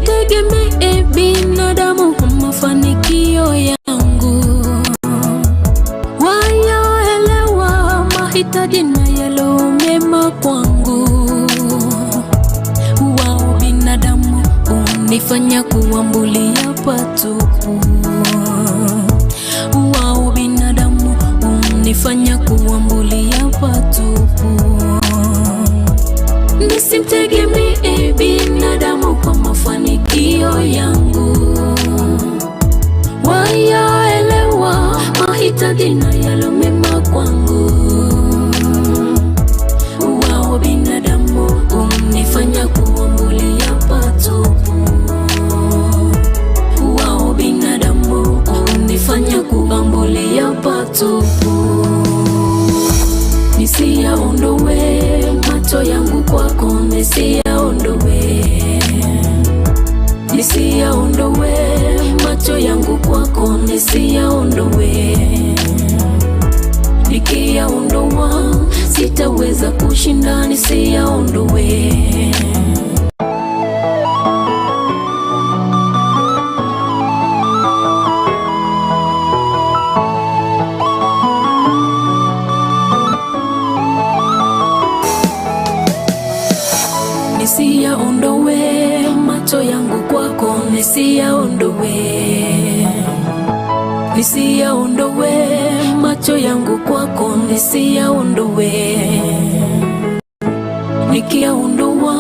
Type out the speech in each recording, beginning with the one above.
Nisimtegemee binadamu kwa mafanikio yangu, wayaelewa mahitaji na yaliyo mema kwangu. Wao binadamu hunifanya kuambulia patupu. Wao binadamu hunifanya kuambulia patupu. Nisimtegemee binadamu kwa mafanikio yangu, wayaelewa mahitaji na yaliyo mema kwangu. Wao binadamu hunifanya kuambulia patupu. Wao binadamu hunifanya kuambulia patupu. Nisiyaondoe macho yangu kwako, nisiyaondoe, nisiyaondoe macho yangu kwako, nisiyaondoe. Nikiyaondoa sitaweza kushinda, nisiyaondoe. Nisiyaondoe macho yangu kwako, nisiyaondoe, nisiyaondoe macho yangu kwako, nisiyaondoe. Nikiyaondoa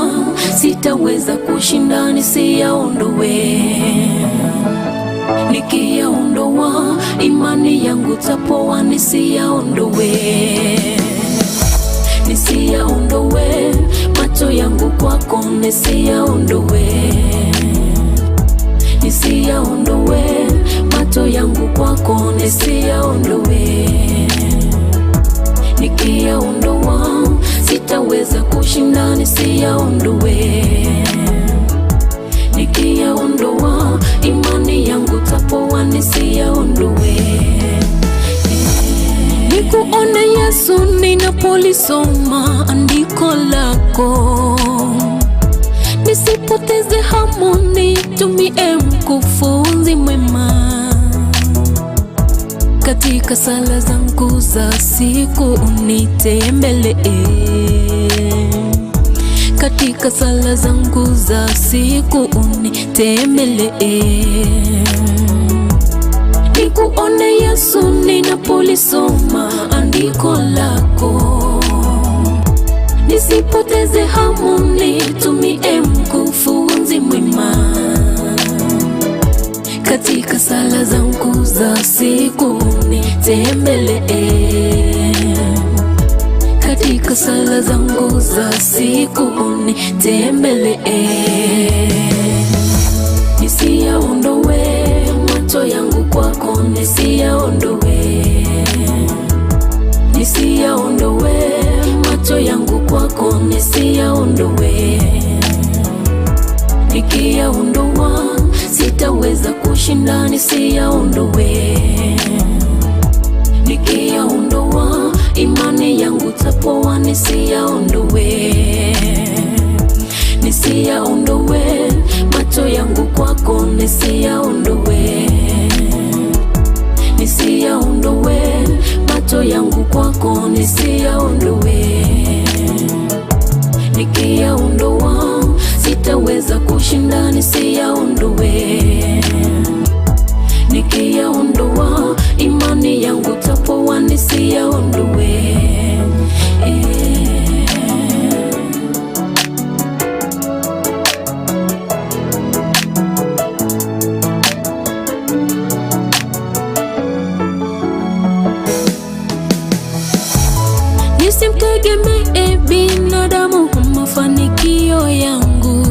sitaweza kushinda, nisiyaondoe. Nikiyaondoa imani yangu tapoa, nisiyaondoe nisiyaondoe macho yangu kwako, nisiyaondoe, nisiyaondoe macho yangu kwako, nisiyaondoe. Nikiyaondoa sitaweza kushinda, nisiyaondoe. Nikiyaondoa imani yangu tapoa, nisiyaondoe. Nikuone Yesu ninapolisoma andiko lako, nisipoteze hamu, nitumie mkufunzi mwema katika sala zangu za siku, unitembelee katika sala zangu za siku, unitembelee Nikuone Yesu ninapolisoma andiko lako, nisipoteze hamu, nitumie mkufunzi mwema katika sala zangu za siku, unitembelee katika sala zangu za siku, unitembelee Nisiyaondoe macho yangu kwako, nisiyaondoe, nisiyaondoe macho yangu kwako, nisiyaondoe. Nikiyaondoa sitaweza kushinda, nisiyaondoe. Nikiyaondoa imani yangu tapoa, nisiyaondoe nisiyaondoe macho yangu kwako, nisiyaondoe, nisiyaondoe macho yangu kwako, nisiyaondoe. Nikiyaondoa sitaweza kushinda, nisiyaondoe. Nikiyaondoa imani yangu tapoa, nisiyaondoe. Nisimtegemee binadamu kwa mafanikio yangu,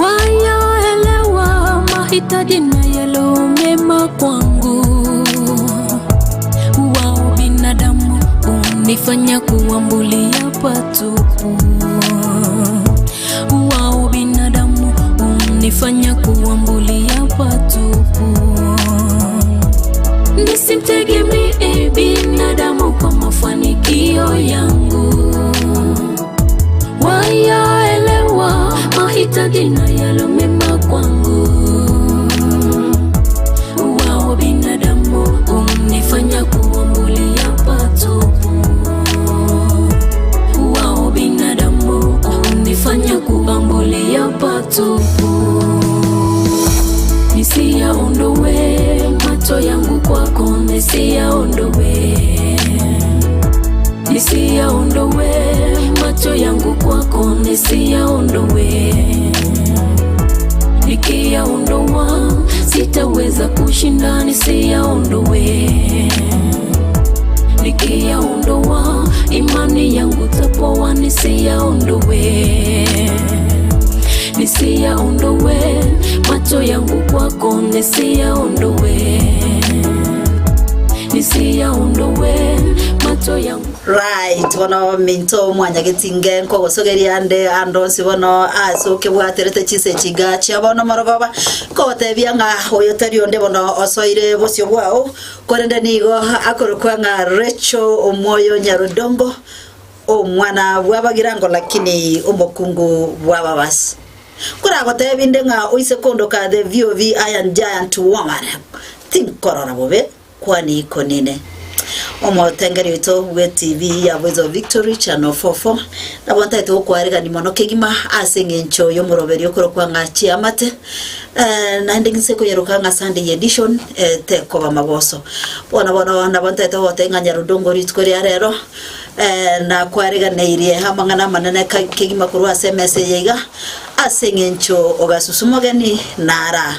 wayaelewa mahitaji na yaliyo mema kwangu. Wao binadamu hunifanya kuambulia patupu. Wao binadamu hunifanya kuambulia patupu. Nisimtegemee binadamu kwa mafanikio yangu, wayaelewa mahitaji Nahitaji na yalo mema kwangu. Wao binadamu hunifanya kuambulia patupu. Wao binadamu hunifanya kuambulia patupu. Nisiyaondoe macho yangu kwako, nisiyaondoe, nisiyaondoe macho yangu kwako, nisiyaondoe. Nikiyaondoa sitaweza kushinda, nisiyaondoe. Nikiyaondoa imani yangu tapoa, nisiyaondoe, nisiyaondoe macho yangu kwako, nisiyaondoe, nisiyaondoe macho yangu. Right, bono minto mwanyagetinge nkogosogeria ande ande onsi bono ase okebwaterete chinse chinga chia bono morogoba, nkogotebia ng'a oyo tari onde bono osoire bosio bwao, korende nigo akorokwa ng'a Rachel Omwoyo Nyarudongo, omwana bw'abagirango lakini omokungu bw'ababasi. Nkoragotebie inde ng'a oise kondoka the VOV Iron Giant Woman, tinkorora bobe. Kwani konene. Omotengeri oito bw'ETV ya Voice of Victory Channel 44 nabo ntaete gokwarigania mono kegima ase eng'encho y'omoroberi okorokwa ng'a Chiamate eh, naende inse koyeroka ng'a Sunday edition eh, tekoba magoso. Bono bono nabo ntaete gogotebia ng'a Nyarudongo rituko ria rero eh, nakwariganeirie amang'ana amanene ka- kegima korwa ase emesa eye iga ase eng'encho ogasusu mogeni nara.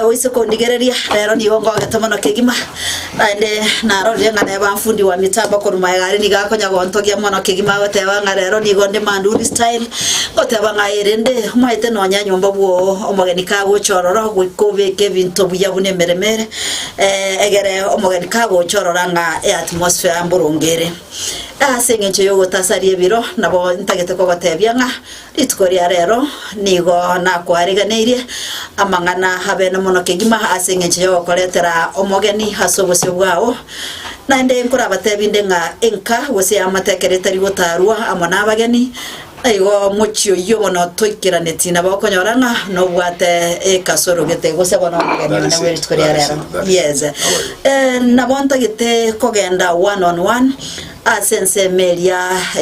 Oise kondigereria rero nigo ngogete mono kegima, naende narorire ng'a neba mfundi wa mitambo korwa magega aria nigo akonya gontogia mono kegima agoteba ng'a rero nigo nde Manduri style, ngoteba ng'a erende omanyete nonya nyomba bwo omogeni kagocha ororo goika obeke ebinto buya buna emeremo ere, egere omogeni kagocha orora ng'a eatmosphere mboronge ere. Ase eng'encho yogotasaria ebiro nabo ntagete kogotebia ng'a Rituko ria rero nigo nakwariganeirie amang'ana abene mono kegima ase engencho y'ogokoretera omogeni ase obosio bwao. Naende nkorabatebie inde ng'a enka gose eamate ekero etari gotaarwa amo nabageni, na igo omochie oyio bono toikeraneti nabo okonyora ng'a nobwate ekasoro gete gose bono omogeni That one is bwe it. rituko ria That is rero. it. That is Yes. it. How are you? Eh, nabo ntagete kogenda one on one Ase ensemo eria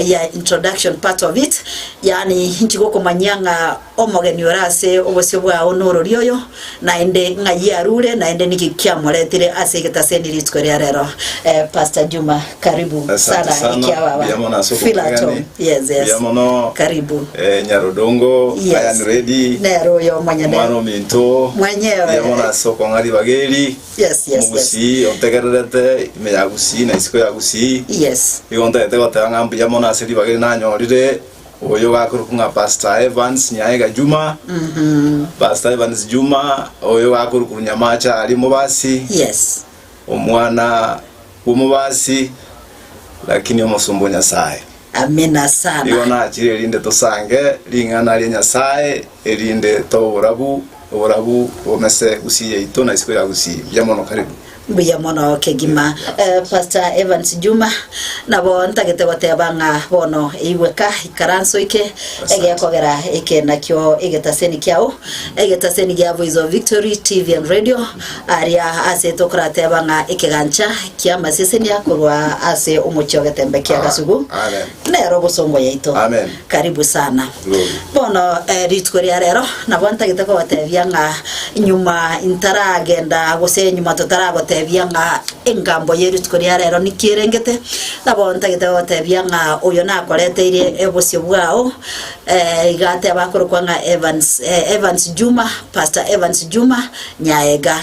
ya introduction part of it, yaani inchi gokomanyia ng'a omogeni ore ase obosio bwao norori oyo, naende ng'ai arure, naende niki kiamoretire ase egetaseni rituko ria rero. Eh, Pastor Juma, karibu Asante sana sana ekiababa. mbuya mono ase Feel at home. okonkagani Yes, yes. mbuya mono Karibu. eh, Nyarudongo Yes. Iron Lady Nere oyo omonyene. omwana ominto Mwenyewe. mbuya mono ase okong'a ribaga eri Yes, yes, yes. Omogusii ontegererete ime ya Gusii na isiko ya Gusii, Yes. igo ntagete goteba ng'a mbuya mono ase ribaga eri nanyorire, oyo ogakorokwa ng'a Pastor Evans Nyaega Juma, Pastor Evans Juma, oyo ogakorokwa Nyamache aria Mobasi, Yes. omwana bw'omobasi, lakini omosomba o Nyasae. Amina sana. Igo nachire erinde tosange ring'ana ria Nyasae, erinde tobe oborabu, oborabu bomese Gusii yaito na isiko ya Gusii. Mbuya mono karibu. Mbuya mono kegima eh, Pastor Evans Juma nabo ntagete goteba ng'a bono eigweka ikaranso ike Asante. egekogera eke nakio egetaseni kiao egetaseni gia Voice of Victory TV and Radio Aria ase tokorateba ng'a ekegancha ki'amasesenia korwa ase omochie o Getembe kia Gasugu Amen. nero obosongo yaito. Amen. Karibu sana. Glory. Bono eh, rituko ria rero nabo ntagete kobatebia ng'a nyuma ntaragenda gose nyuma totaragotebia ng'a engambo ye rituko ria rero niki erengete, nabo ntagete gogotebia ng'a oyo nakoreteirie ebosio bwao eh, iga ateba akorokwa ng'a Evans, eh, Evans Juma, Pastor Evans Juma, Nyaega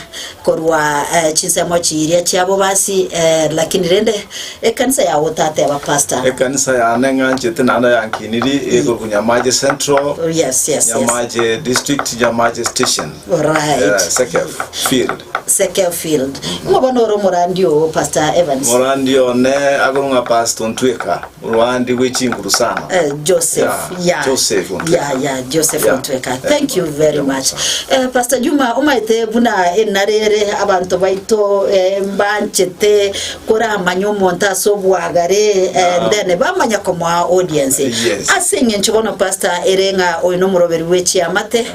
korwa chinsemo chiria chia bobasi, lakini rende ekanisa yao otateba pastor. Ekanisa yane ng'anchete naende yankiniri ekorokwa Nyamache Central, Yes, yes, yes. Nyamache District, Nyamache Station. Alright. Alright. Yeah, Sekef Field. Sekel Field. Ng'o bono ore omorandi oo Pastor Evans? Morandi one akorwa ng'a Pastor Ntweka, orwandi bwe chinguru sana. Eh, Joseph. Yeah, Yeah. Joseph Ontweka. Yeah, yeah, Joseph Yeah. Ontweka. Thank you very Yeah, much. Eh, Pastor Juma omaete buna enarere abanto baito eh, mbanchete koramanya omonto ase obwagare eh, Ah. then bamanya komoa audience. Yes. Ase eng'encho bono Pastor ere ng'a oyo nomoroberi bwe chiamate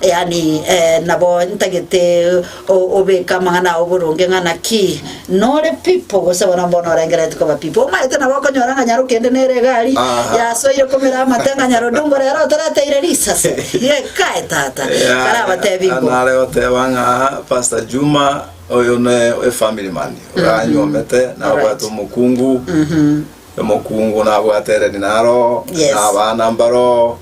yani eh, nabo ntagete Obeke amang'ana ao boronge ng'a naki nore pipo, gose bono mbono orengereretie koba pipo. Omanyete nabo okonyora ng'a nyarokende nere egari Aha. yasoire komera amate ng'a nyarodongo rero otoreteire risase. Gekae tata. Karabatebi ngo. Nare goteba ng'a Pastor Juma oyo ne efamily man oranyuomete nabwate Alright. omokungu omokungu nabwate ereni naro Yes. na abana mbaro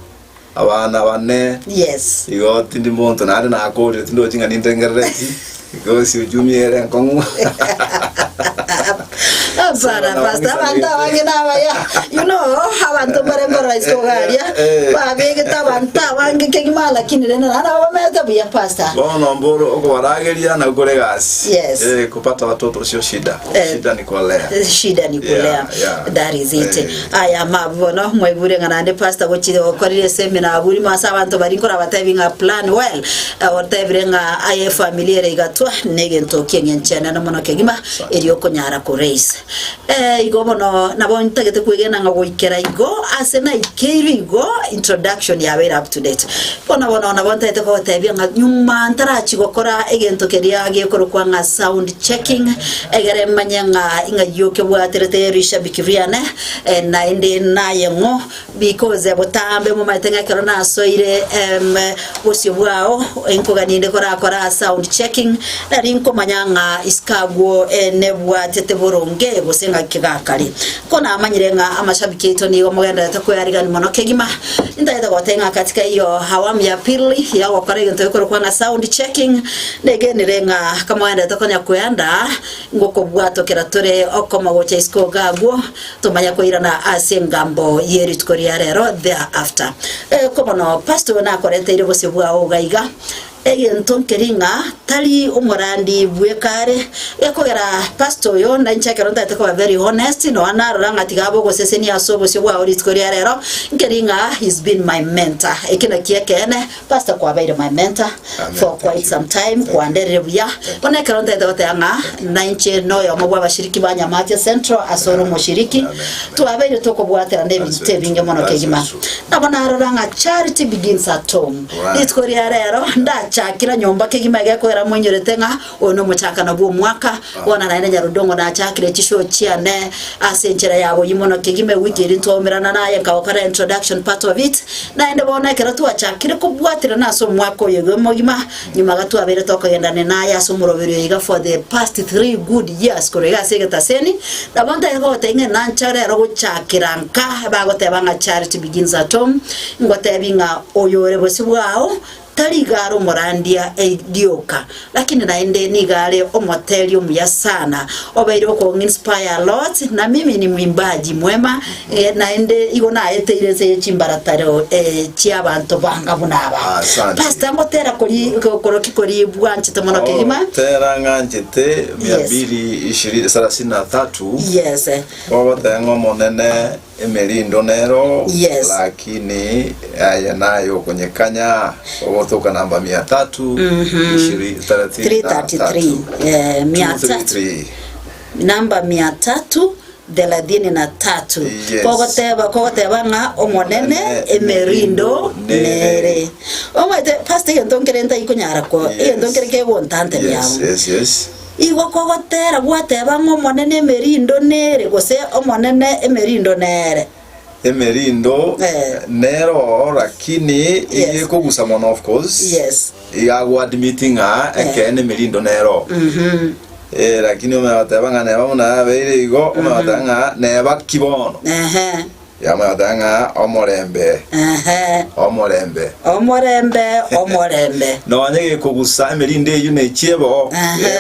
Abana bane, Yes. igo tindi monto naende nakorire tindochi ng'a nindengerereti, igo ase uchumi ere enkong'u. Hapana, pastor, abanto abange nabaya. You know, abanto mbare nkorora isiko garia, babegete abanto abange kegima lakini rende naende nabo bamete buya pastor. Bono mboro okobarageria nakwo kore egasi. Yes. Eh, kupata watoto sio shida. Eh. Shida ni kuwalea. Shida ni kulea. Yeah, yeah. That is it. Eh. Aya mabu bono mwaigure ng'a naende pastor gochire okorire esemina abwo rimo ase abanto baria nkorabatebi ng'a plan well otebire ng'a aye efamiri ere igatwa negento kieng'encho enene mono kegima erio okonyara ko raise. Igo bono nabo ntagete kwegena ng'a goikera igo ase naikeirwe igo introduction yabeire up to date. Bono bono nabo ntagete kogotebia ng'a nyuma ntarachia gokora egento keria gekorokwa ng'a sound checking egere manye ng'a ing'ai okebwaterete rishabiki riane Naende naye ng'o, because botambe momaete ng'a ekero nasoire bosio bwao, enkogania inde korakora sound checking, nari nkomanya ng'a isiko agwo nebwatete boronge gose ng'aki gakare. Ko namanyire ng'a amashabiki aito nigo mogendererete kwearigani mono kegima, ntagete goteba ng'a katika hiyo awamu ya pili ya gokora egento gekorokwa ng'a sound checking, negenire ng'a kamogendererete konya kweandaa, Ngokobwatokera tore okomo gocha isiko iga agwo, tomanya koirana ase engambo ye rituko ria rero thereafter. Ko bono pastor oyo nakorenteire bosio bwao iga iga, egento nkeri ng'a tari omorandi bweka are, gekogera pastor oyo nainche ekero ntagete koba very honest, nonya narora ng'a tiga abe ogosesenia ase obosio bwao rituko ria rero, nkeri ng'a he's been my mentor. Eki nakio ekeene. Pastor kwabeire my mentor Amen. for Thank quite you. some time Thank you. kwanderire buya bono ekero ntagete goteba ng'a nainche noyomo bw'abashiriki ba Nyamache Central ase ore omoshiriki Amen. Amen. twabeire tokobwaterana That's ebinto very ebinge true. mono That's kegima very true. nabo narora ng'a charity begins at home Right. rituko ria rero ndachakera nyomba kegima egekoera moinyorete ng'a oyo nomochakano bw'omwaka bono naende Nyarudongo nachakire chishow chiane ase enchera ya boyio mono kegima ewiki eria ntwaumerana naye nkagokora introduction part of it Naende bono ekero twachakire kobwaterana ase omwaka oyo iga omogima, nyuma iga twabeire tokogendana naye ase omoroberi oyo iga for the past three good years korwa iga ase egetaseni, nabo ntagete kogotebia ng'a nancha rero gochakera nka bagoteba ng'a charity begins at home, ngotebi ng'a oyore bosio bwao Tari iga are omorandia rioka, lakini naende nigo are omoteri omuya sana, obeire okong'inspire a lot, na mimi ni mwimbaji mwema, naende igo naeteire ense ye chimbarataro chi'abanto banga buna aba. Asante. Pastor, ngotera kori koroki kori bwanchete mono kegima? Tera ng'anchete mia Yes. mbili ishirini thelathini na tatu Yes. ogoteba ng'a Omonene Emerindo nero, Yes. lakini aye naye okonyekanya ogotoka namba mia tatu ishiri thelathini na 333 tatu. mia tatu 233. namba mia tatu thelathini na tatu Yes. kogoteba kogoteba ng'a omonene Omonene, emerindo emerindo nere nere. omanyete pastor egento nkere ntaikonyara ko Yes. egento nkere kegontantebia Yes, amo yes, yes. Igo kogotera gwateba ng'a Omonene emerindo nere, gose Omonene emerindo nere. Emerindo Eh. nero lakini Yes. igekogusa mono of course Yes. iga admit ng'a Eh. ekeene emerindo nero Eh, lakini omanya goteba ng'a neba buna yabeire igo omanya goteba ng'a neba ki bono Ehe. Yamanya goteba ng'a omorembe, Ehe. omorembe. Omorembe, omorembe. Nonye gekogusa emerindo eyio nechiebo, Ehe.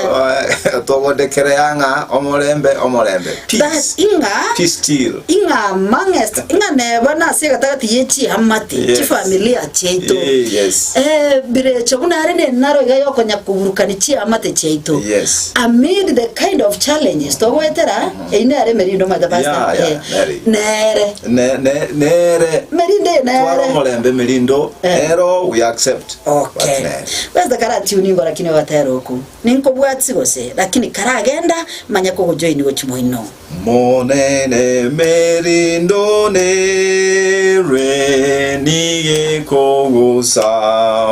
togodekerea ng'a omorembe, omorembe. That Peace. ing'a Peace still. ing'a amongst ing'a neba nase egatagati ye chiamate Yes. chifamilia chiaito Eh, yes. eh, birecho buna are nenaro iga yokonya koburukani chiamate chiaito Yes. amid the kind of challenges togoetera Eyio nere emerindo omanyete pastor. Yeah, yeah, Eh, nere. Nere. Ne, ne, nere. Merindo eye Twara nere. omorembe emerindo Eh. ero we accept. Okay. But nere. Pastor karatune igo lakini ogotera oku. Ninkobwati gose lakini karagenda manya kogojoin gochia moino. Monene merindo nere nigekogusa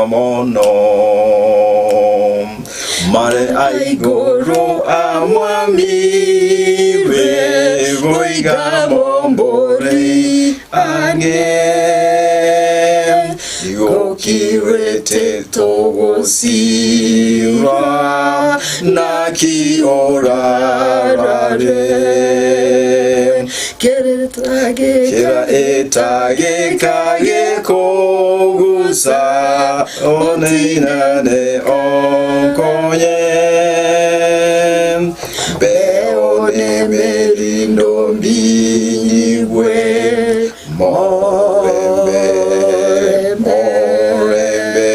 mono Mare aigoro amwamire goiga mombori ang'e Gokirete togosira naki orarare Kera etageka gekogusa oneinane onkonye Mbeone merindo mbinyigwe morembe morembe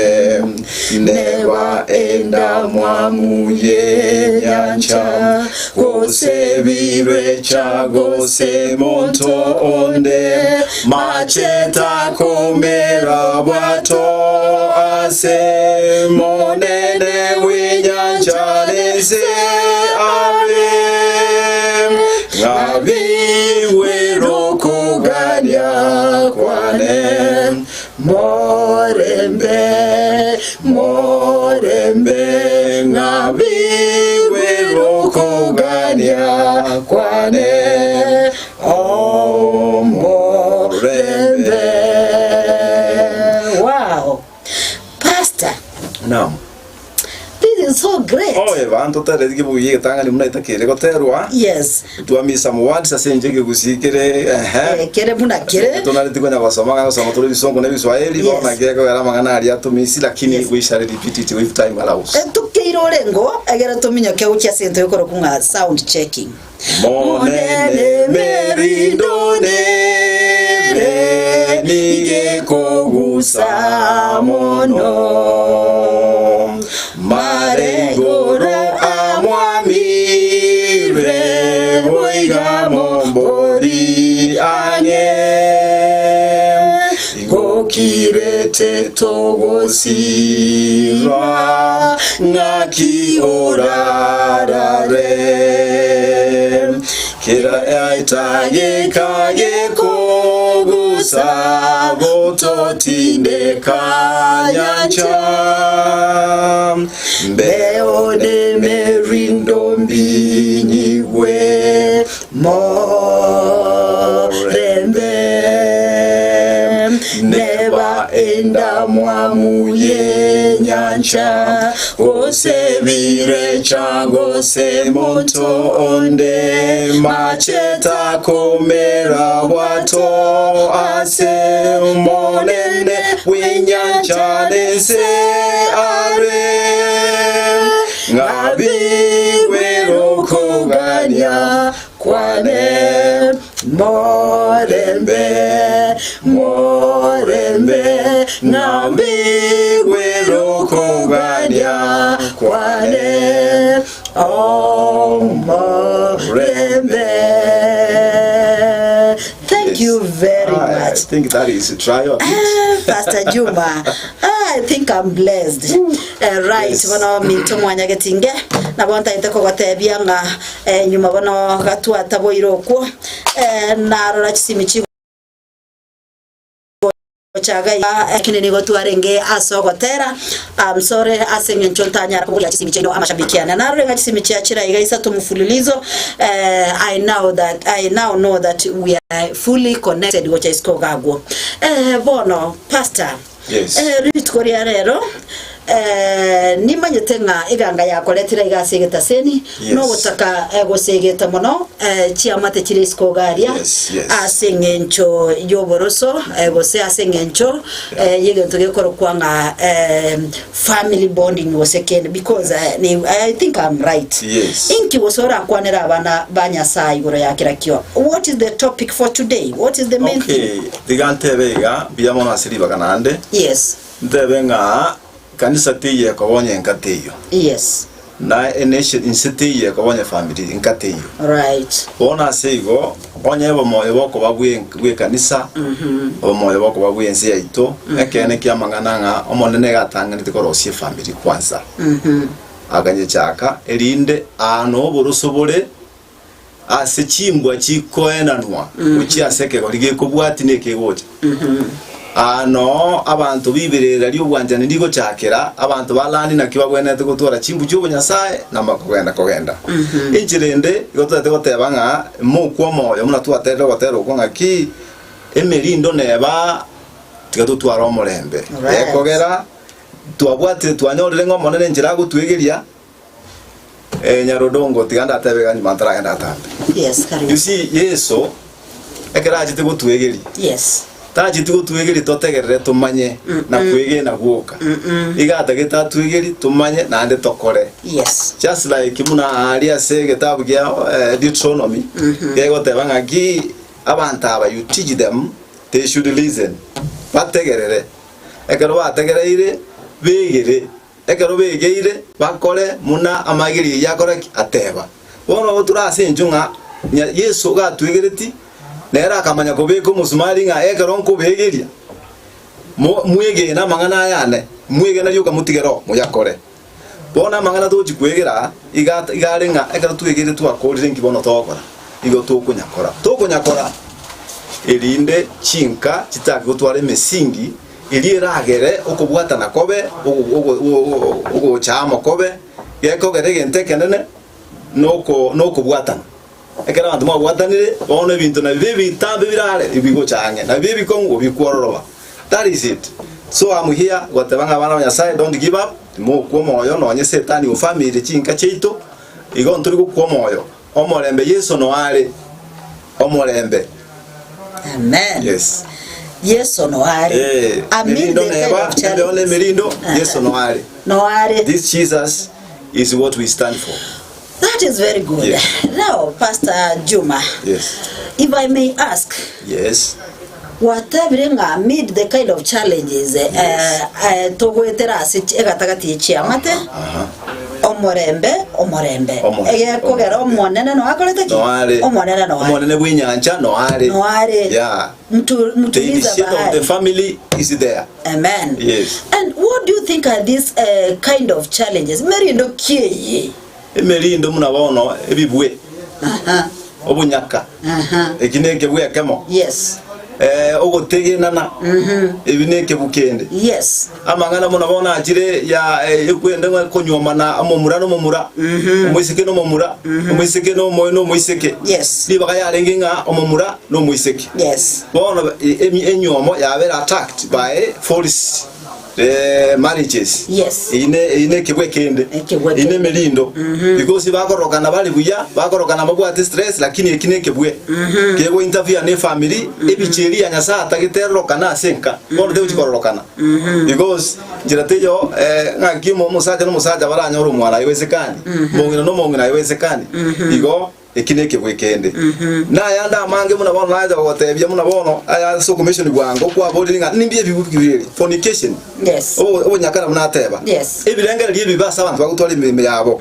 Neba endamwamu y'enyancha gose birecha gose monto onde macheta komera bwato ase monene w'enyancha nese are ng'abiwerokogania kwane Morembe, morembe, ng'abiwe rokogania kwane. Oh, morembe. Wow. Pastor, Naam. this is so great. Oye banto tareti kibugi egetang'ani buna etakere goterwa. Yes. Twami some words ase inche ekegusii kere ehe. Eh, kere buna kere. Tonareti konya gosoma ng'a gosoma tore ebisongo na ebiswahili Yes. bono gekogera amang'ana aria atomisi lakini Yes. we shall repeat it if time allows. Etukeire orengo egere tominyoke gochia ase egento gekorokwa ng'a sound checking. Monene merindo nere nigekogusa mono Mare igoro amwamire boiga mombori ang'e Gokirete togosira ng'aki orarare Kera etageka gekogusa gototindeka nyancha Mbeo nemerindo mbinyigwe Morembe Neba endamwamu y'enyancha gose birecha gose monto onde macheta komera bwato ase monene bw'enyancha nense are ng'abiwerokogania kwane Morembe, morembe, ng'abiwerokogania kwane oh morembe. Thank you very I much. think that is a try of it. Ah, Pastor Juma, ah, I think I'm blessed. Eh, right, Yes. bono minto mwanyagetinge nabo ntaete kogotebia ng'a eh, nyuma bono gatwataboire okwo eh, narora chisimi chi gochaga lakini nigo twarenge ase ogotera I'm sorry ase eng'encho ntanyara koboria chisimi chiaino amashabiki ane narore ng'a chisimi chiachira iga isato mfululizo eh, I now that I now know that we are fully connected gocha isiko gagwo eh, bono pastor Yes. eh, rituko ria rero. Eh, nimanyete ng'a eganga yakoretire iga ase egetaseni Yes. nogotaka eh, gosegeta mono eh, chiamate chire isiko iga aria Yes, yes. ase eng'encho y'oboroso eh, gose ase eng'encho eh, y'egento gekorokwa ng'a eh, family bonding gose kende because eh, ni, I think I'm right. Yes. Inki gose orakwanere abana ba Nyasaye igoro ya kera kio? What is the topic for today? What is the main thing? Okay, tiga ntebe iga mbuya mono ase ribaga naende. Yes. Ntebe ng'a kanisa teiyo ekobonya enka teiyo. Yes. Na enation inse teiyo ekobonya efamiri enka teiyo. Right. Bono ase igo, onye obomoyo bokoba bw'ekanisa, obomoyo bokoba bw'ense yaito, ekeene ki'amang'ana ng'a Omonene iga atang'anete korosia efamiri kwansa, akanyechaka, erinde aa noboroso bore ase chimbwa chikoenanwa gochia ase ekegori gekobwatia na ekegocha. Aa noo abanto b'iberera ri'obwanchani rigochakera, abanto ba Lani nakio bagwenerete gotwara chimbu chi'obonyasae na kogenda kogenda. Enchera ende igo totagete goteba ng'a mokwe omoyo buna twaterire ogotera okwo ng'aki emerindo neba tiga totware omorembe. Right. Ekogera twabwatire twanyorire ng'a Omonene enchera agotwegeria Eh, Nyarodongo, tiga ndatebe iga nyuma ntaragenda atambe. Yes, karibu. You see, Yeso ekero achete gotwegeria, Yes. tacheti gotwegeria totegerere tomanye na kwegena gwoka. Iga atagete atwegerie tomanye naende tokore. Yes. Just like buna aaria ase egetabu gia eh, Deuteronomy, gegoteba ng'aki abanto aba you teach them they should listen. Bategerere. Ekero bategereire, begere. Ekero begeire, bakore buna amageri ayio akora ki? Ateba. Bono ogotura ase enchwe ng'a Yeso gatwegereti, nere akamanya kobeka omosumari ng'a ekero nkobegeria, mwegene amang'ana aya ane, mwegena rioka motigere oo, moyakore. Bono amang'ana togochia kwegera iga iga are ng'a ekero twegeire twakorire nki bono togokora? Igo tokonyakora. Tokonyakora erinde chinka chitake gotwara emesingi Eria eragere okobwatana kobe, ogocha amo kobe, gekogera egento ekenene nokobwatana. Ekero abanto mwabwatanire, bono ebinto nabibe ebitambe birare ebigocha ang'e, nabibe ebikong'u bikwororoba. That is it. So I'm here goteba ng'a abana ba Nyasaye don't give up, timokwa omoyo nonye setani ofamire chinka chiaito, igo ntori gokwa omoyo. Omorembe Yeso noare, omorembe. Amen. Yes. Yeso noare. Eh, Amid mirindo the kind neba, of embeho challenges. nemerindo, Yeso noare. Noare. This Jesus is what we stand for. That is very good. Yes. Now, Pastor Juma, Yes. if I may ask, Yes. gwatebire ng'a amid the kind of challenges eh, Yes. eh, togoetera ase egatagati ye chiamate, Aha. Omorembe, omorembe. Omorembe, Egekogera omorembe. Omonene noakorete ki? Noare. Omonene noare. Omonene bw'enyancha noare. Noare. Yeah. Mtu, The mtuliza initiator of the bahari. family is there. Amen. Yes. And what do you think are these uh, kind of challenges? Merindo kieye. Emerindo muna bono ebibwe, Aha. obunyaka. Aha. Eki nekebwe ekemo. Yes. Eh, ogotegenana. Ebi nekebu kende. Yes. Amang'ana buna bono achire ya ekwende ng'a konyuomana omomura na omomura, omoiseke na omomura, omoiseke na omoyo na omoiseke. Yes. Ribaga yarenge ng'a omomura na omoiseke. Yes. Bono enyuomo yabere attacked by false marriages. Yes. Eyio ne eyio ne ekebwa ekende. Ekebwa Eyio ne ekende. emerindo. Because bakorokana bare buya, bakorokana babwate stress lakini eki ne ekebwe. Kego interfere ne efamiri, ebicha eria ya Nyasaye atagete erorokane ase enka, bono tegochi kororokana. Because nchera teiyo eh, ng'aki omo omosacha na omosacha baranyore omwana haiwezekani, omong'ina na omong'ina haiwezekani. Igo eki nekebwe kende. Na ayande amange buna bono nacha gogotebia buna bono aya ase okomishoni bwango kwaborire ng'a nimbi ebibu bibere, fornication, Yes. obo obonyakana buna ateba. Yes. Ebirengererio ebibe ase abanto bagotwara emeremo yabo.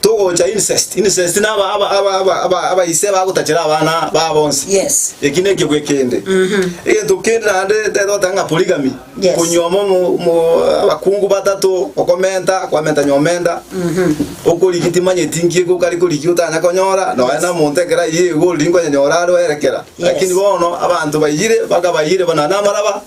Togocha incest, incest na aba aba aba aba aba abaise bagotachera abana babo onsi. Yes. Eki nekebwe kende. Egento kende naende toteba ng'a polygamy, Yes. konyuoma omo omo abakungu batato, okomenta, kwamenta nyomenda, okorigia timanyeti nki okare korigia otanya konyora, nonya na omonto ekero aiyire igo oriri nkonyanyora are oerekera. Yes. Lakini bono abanto baiyire mpaka baiyire bono naende amaraba,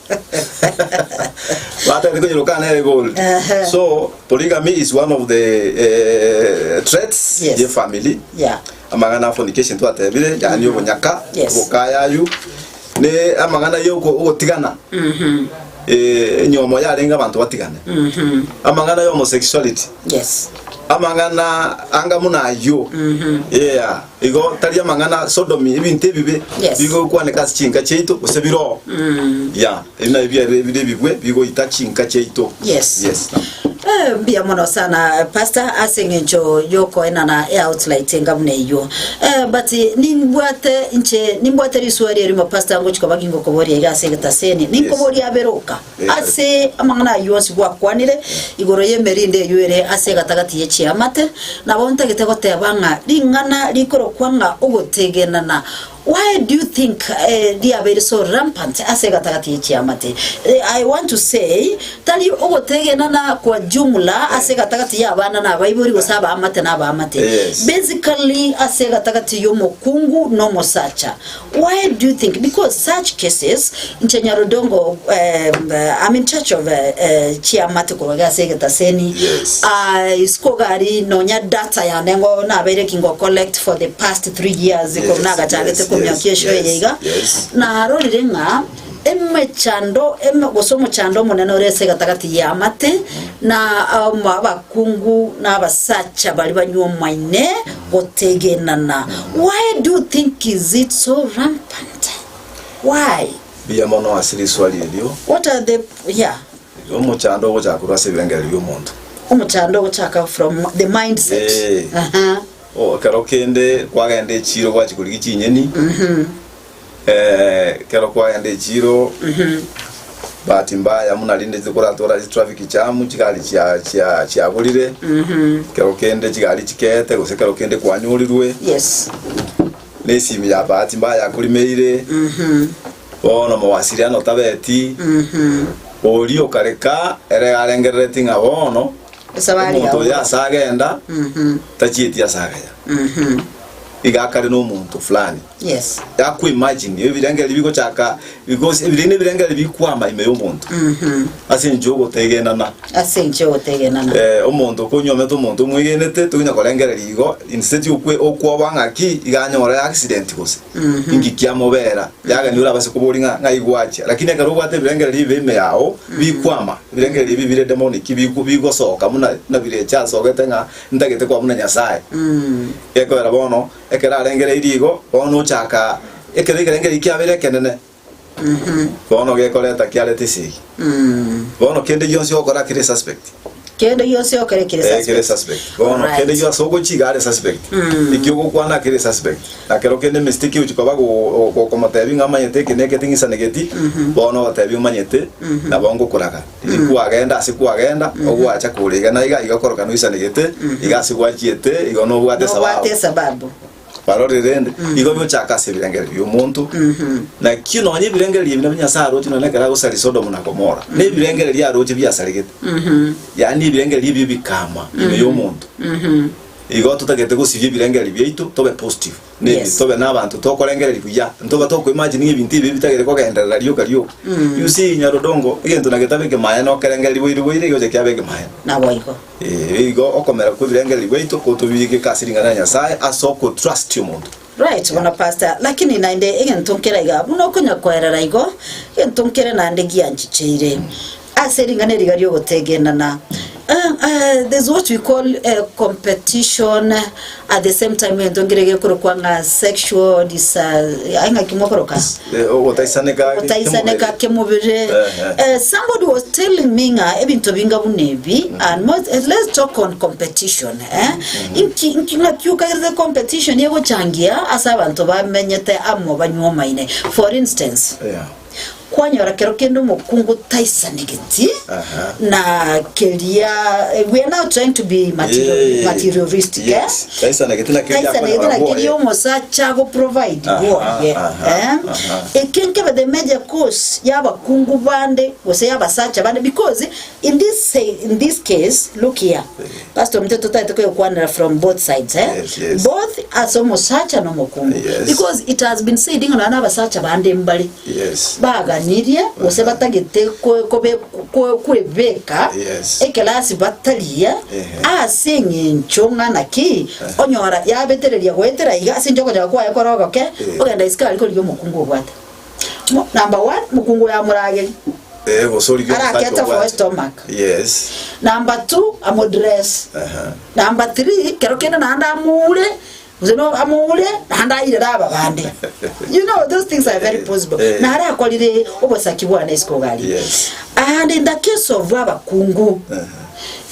batagete konyeroka nere gold. Ehe. So polygamy is one of the threats Yes. ye family. Yeah. Amang'ana a fornication twatebire, yaani obonyaka, Yes. obokayayu, ne amang'ana ya ogotigana. Eh, enyomo yarenge abanto batigane. Amang'ana ya homosexuality. Yes. Amang'ana anga buna ayio. Yeah. Igo tari amang'ana sodomy, ebinto ebibe Yes. bigokwaneka ase chinka chiaito gose biroo. Yeah. Ebi nabio biabe bire ebibwe bigoita chinka chiaito. Yes. Yes. Eh, mbuya mono sana pastor ase eng'encho yokoenana eoutlight enga buna eywo. Eh, but nimbwate inche nimbwate riswali erimo pastor ngochia koba gingokoboria iga ase egetaseni. Ninkoboria abere oka. Yes. Ase amang'ana ayio onsi gwakwanire igoro y'emerindo eyio ere ase egatagati ye chiamate, nabo ntagete goteba ng'a ring'ana rikorokwa ng'a ogotegenana Why do you think riabeire so rampant ase egatagati ye chiamate? I want to say tari ogotegenana kwa jumla ase egatagati ya abana na abaibori gose abaamate na abaamate. Yes. Basically ase egatagati y'omokungu na omosacha. Why do you think because such cases inche Nyarudongo I'm in charge of chiamate korwa iga ase egetaseni Yes. Isiko iga aria nonya data yane ngo nabeire ki ngo collect for the past 3 years Yes, korwa nagachagete yes, komiokia yes, eshow eye yes, iga, yes. narorire ng'a emechando eme gose omochando omonene ore ase egatagati y'amate na amo abakungu na abasacha baria banywa omoine gotegenana. Why do you think is it so rampant? Why? Mbuya mono ase riswali erio. What are the yeah. Omochando ogochaka korwa ase ebirengererio bi'omonto. Omochando ogochaka from the mindset. Eh. Aha. O, ekero kende kwagenda echiro gwachia korigia chinyeni, eh, ekero kwagenda echiro bahati mbaya buna rinde tokoratora chitraffic jam chigari chia chia chiaborire, ekero kende chigari chikeete gose ekero kende kwanyorirwe, Yes. na esimi ya bahati mbaya yakorimeire, bono mowasiliano tabeti, oria okareka ere arengerereti ng'a bono, Esabari omonto oyo yao. ase agenda, tachieti ase agaya. Iga akare nomonto fulani. Yes. Yakoimagine ebirengererio bigochaka because ebire nebirengererio bikwama ime yomonto. Ase enchera ogotegenana. Ase enchera ogotegenana. Eh, omonto konyuomete omonto omwegenete tokonya korengereria igo instead okwe okwoboa ng'aki iga anyore accident gose inki kiamobera yagani orabase koboria ng'a ng'ai gwachia lakini ekero obwate ebirengererio ebibe ime yao bikwama ebirengererio ebi bire demonic biku bigosoka buna buna birecha asogete ng'a ntagete koba buna Nyasaye. Gekogera bono ekero arengereirie igo bono ochaka ekero ekerengererio kiabeire ekenene Bono gekoreta kiarete esegi. Bono kende gionsi ogokora kere suspect. Kende gionsi okore kere Eh, kere suspect. suspect. Bono Alright. kende gionsi ogochiga are suspect. Eki ogokwana kere suspect. Na kero kende mistake ochi koba go- gokomotebi ng'a omanyete eke na eke ting'isanegeti, bono ogotebi omanyete nabo ngokoraga. Riria kwagenda ase kwagenda, ogwacha kore iga na iga, iga okoroka noisanegete, iga ase gwachiete, igo nobwate esababu. Nobwate esababu. Barore rende, igo bigochaka ase ebirengererio bi'omonto. Nakio nonya ebirengererio ebi nabio Nyasae aroche nonya ekero agosaria Sodomu na Gomora, na ebirengererio aroche biasaregete. Yaani ebirengererio ebio bikama ime y'omonto. Igo totagete gosibia ebirengererio biaito tobe positive, ne Yes. tobe na abanto tokorengereria buya, ntoba tokoimagine ng'a ebinto ebi bitagete kogenderera rioka rioka. You see Nyarodongo, egento nagetabe ekemaene okerengereria boire boire egocha kiaba ekemaene. Naboigo. Ee, igo okomera kw'ebirengererio bwaito gotobigeka ase ring'ana ria Nyasae ase okotrust omonto. Right bono pastor, lakini naende egento nkere iga buna okonya koerera igo, egento nkere naende gianchicheire ase ring'ana eriga riogotegenana there's what we call competition at the same time egento nkere gekorokwa ng'a sexual disa aye ng'aki mokoroka? Ogotaisaneka Gotaisaneka kemobere. Somebody was telling me ng'a ebinto binga buna ebi and most, let's talk on competition eh. Inki inki ng'aki okagerete competition egochangia ase abanto bamenyete amo banywomaine. For instance, Yeah. Kwanyora kero kende omokungu taisanegeti Aha. na keria we are now trying to be material, Eh, materialistic eh? yes. Taisanegeti na keria taisanegeti na akonyora keria bwoye. omosacha ago provide Aha, bwoye aha, eh? aha. Eke nkebe the major cause y'abakungu bande gose y'abasacha bande because in this say, in this case look here Pastor ominto totaete koyokwanera from both sides eh? Yes, yes. Both ase omosacha na omokungu Yes. because it has been said ng'a nonya na abasacha bande mbare Yes. baganirie gose batagete ko- kobe- ko- kwebeka Yes. ekelasi bataria Ehe. ase eng'encho ng'a naki onyora yabetereria goetera iga ase inche okochaka kwaye kore ogoke Eh. ogenda isiko aria korigia omokungu obwate. Mo- Number one, mokungu oyo amorageri. Eh, gose origie Ara omosacha cater for obwate. stomach. Yes. Number 2 amodress. Aha. Number 3 kero kende naende amoure gose no amoure naende airere aba bande. You know those things are very possible. Eh. Nare akorire obosaki bwane isiko iga aria. Yes. And in the case of abakungu,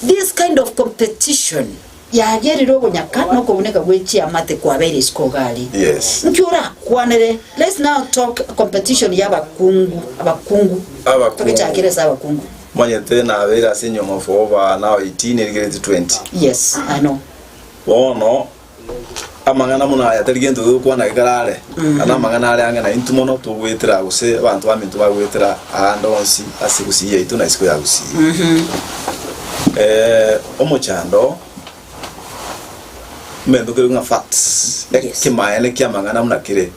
this kind of competition yagerire obonyaka na okobuneka gwe chiamate kwabeire isiko iga aria. Yes. Nki orakwanere? Let's now talk competition ya abakungu, abakungu. Abakungu. Togechakere ase abakungu. Omanyete nabeire ase enyoma for over now 18 erigereti 20. Yes, I know. Bono amang'ana buna aya tari gento gegokwana gekarare, na amang'ana are ang'e naintwe mono togoetera gose abanto baminto bagoetera aande onsi ase gusii yaito na isiko ya gusii. Eh, omochando omentwe kere ng'a facts, Yes. ekemaene ki'amang'ana buna kere.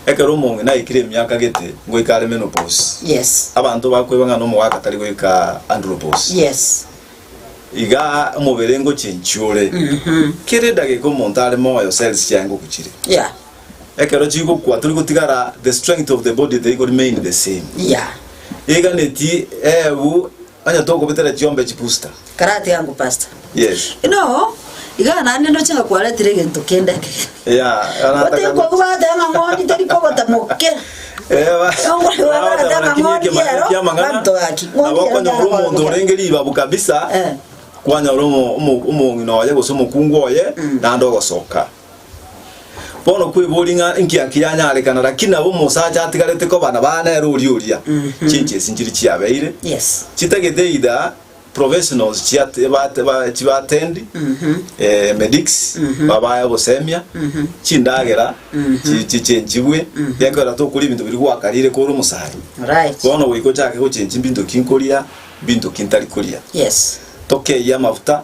Ekero omong'ina aikire emiaka gete, ngoika are menopause. Yes. Abanto bakoeba ng'a nomogaka tari goika andropause. Yes. Iga omobere ngochenchia ore. Kera edageka omonto are moyo cells chiaye ngokwa chire. Yeah. Ekero chigokwa tori gotigara the strength of the body teri remain the same. Yeah. Eganeti ebu onye tokobetera chiombe chibuster. Karati yangu pastor. Yes. No, iga naende ndoche ng'a kwaretire egento kende eke. Yeah, Otari kobwata ng'a ng'ondi teri kogota moke. Nabo okonyora omonto orenge ribabu kabisa Eh. kwanyora omo- omo- omong'ina oye gose omokungu oye naende ogosoka bono kwebori ng'a nkiaki yanyarekana lakini nabo omosacha atigarete koba nabo nere oria oria chinche esi nchiri chiabeire Yes. chitagete either professionals chiate bate ba chibatendi eh, medics babae obosemia chindagera chi- chichenchigwe gekogera tokoria ebinto biria gwakarire kore omosani Right. bono goika ochake gochenchi mbinto ki nkoria mbinto ki ntari koria Yes. tokeyie amafuta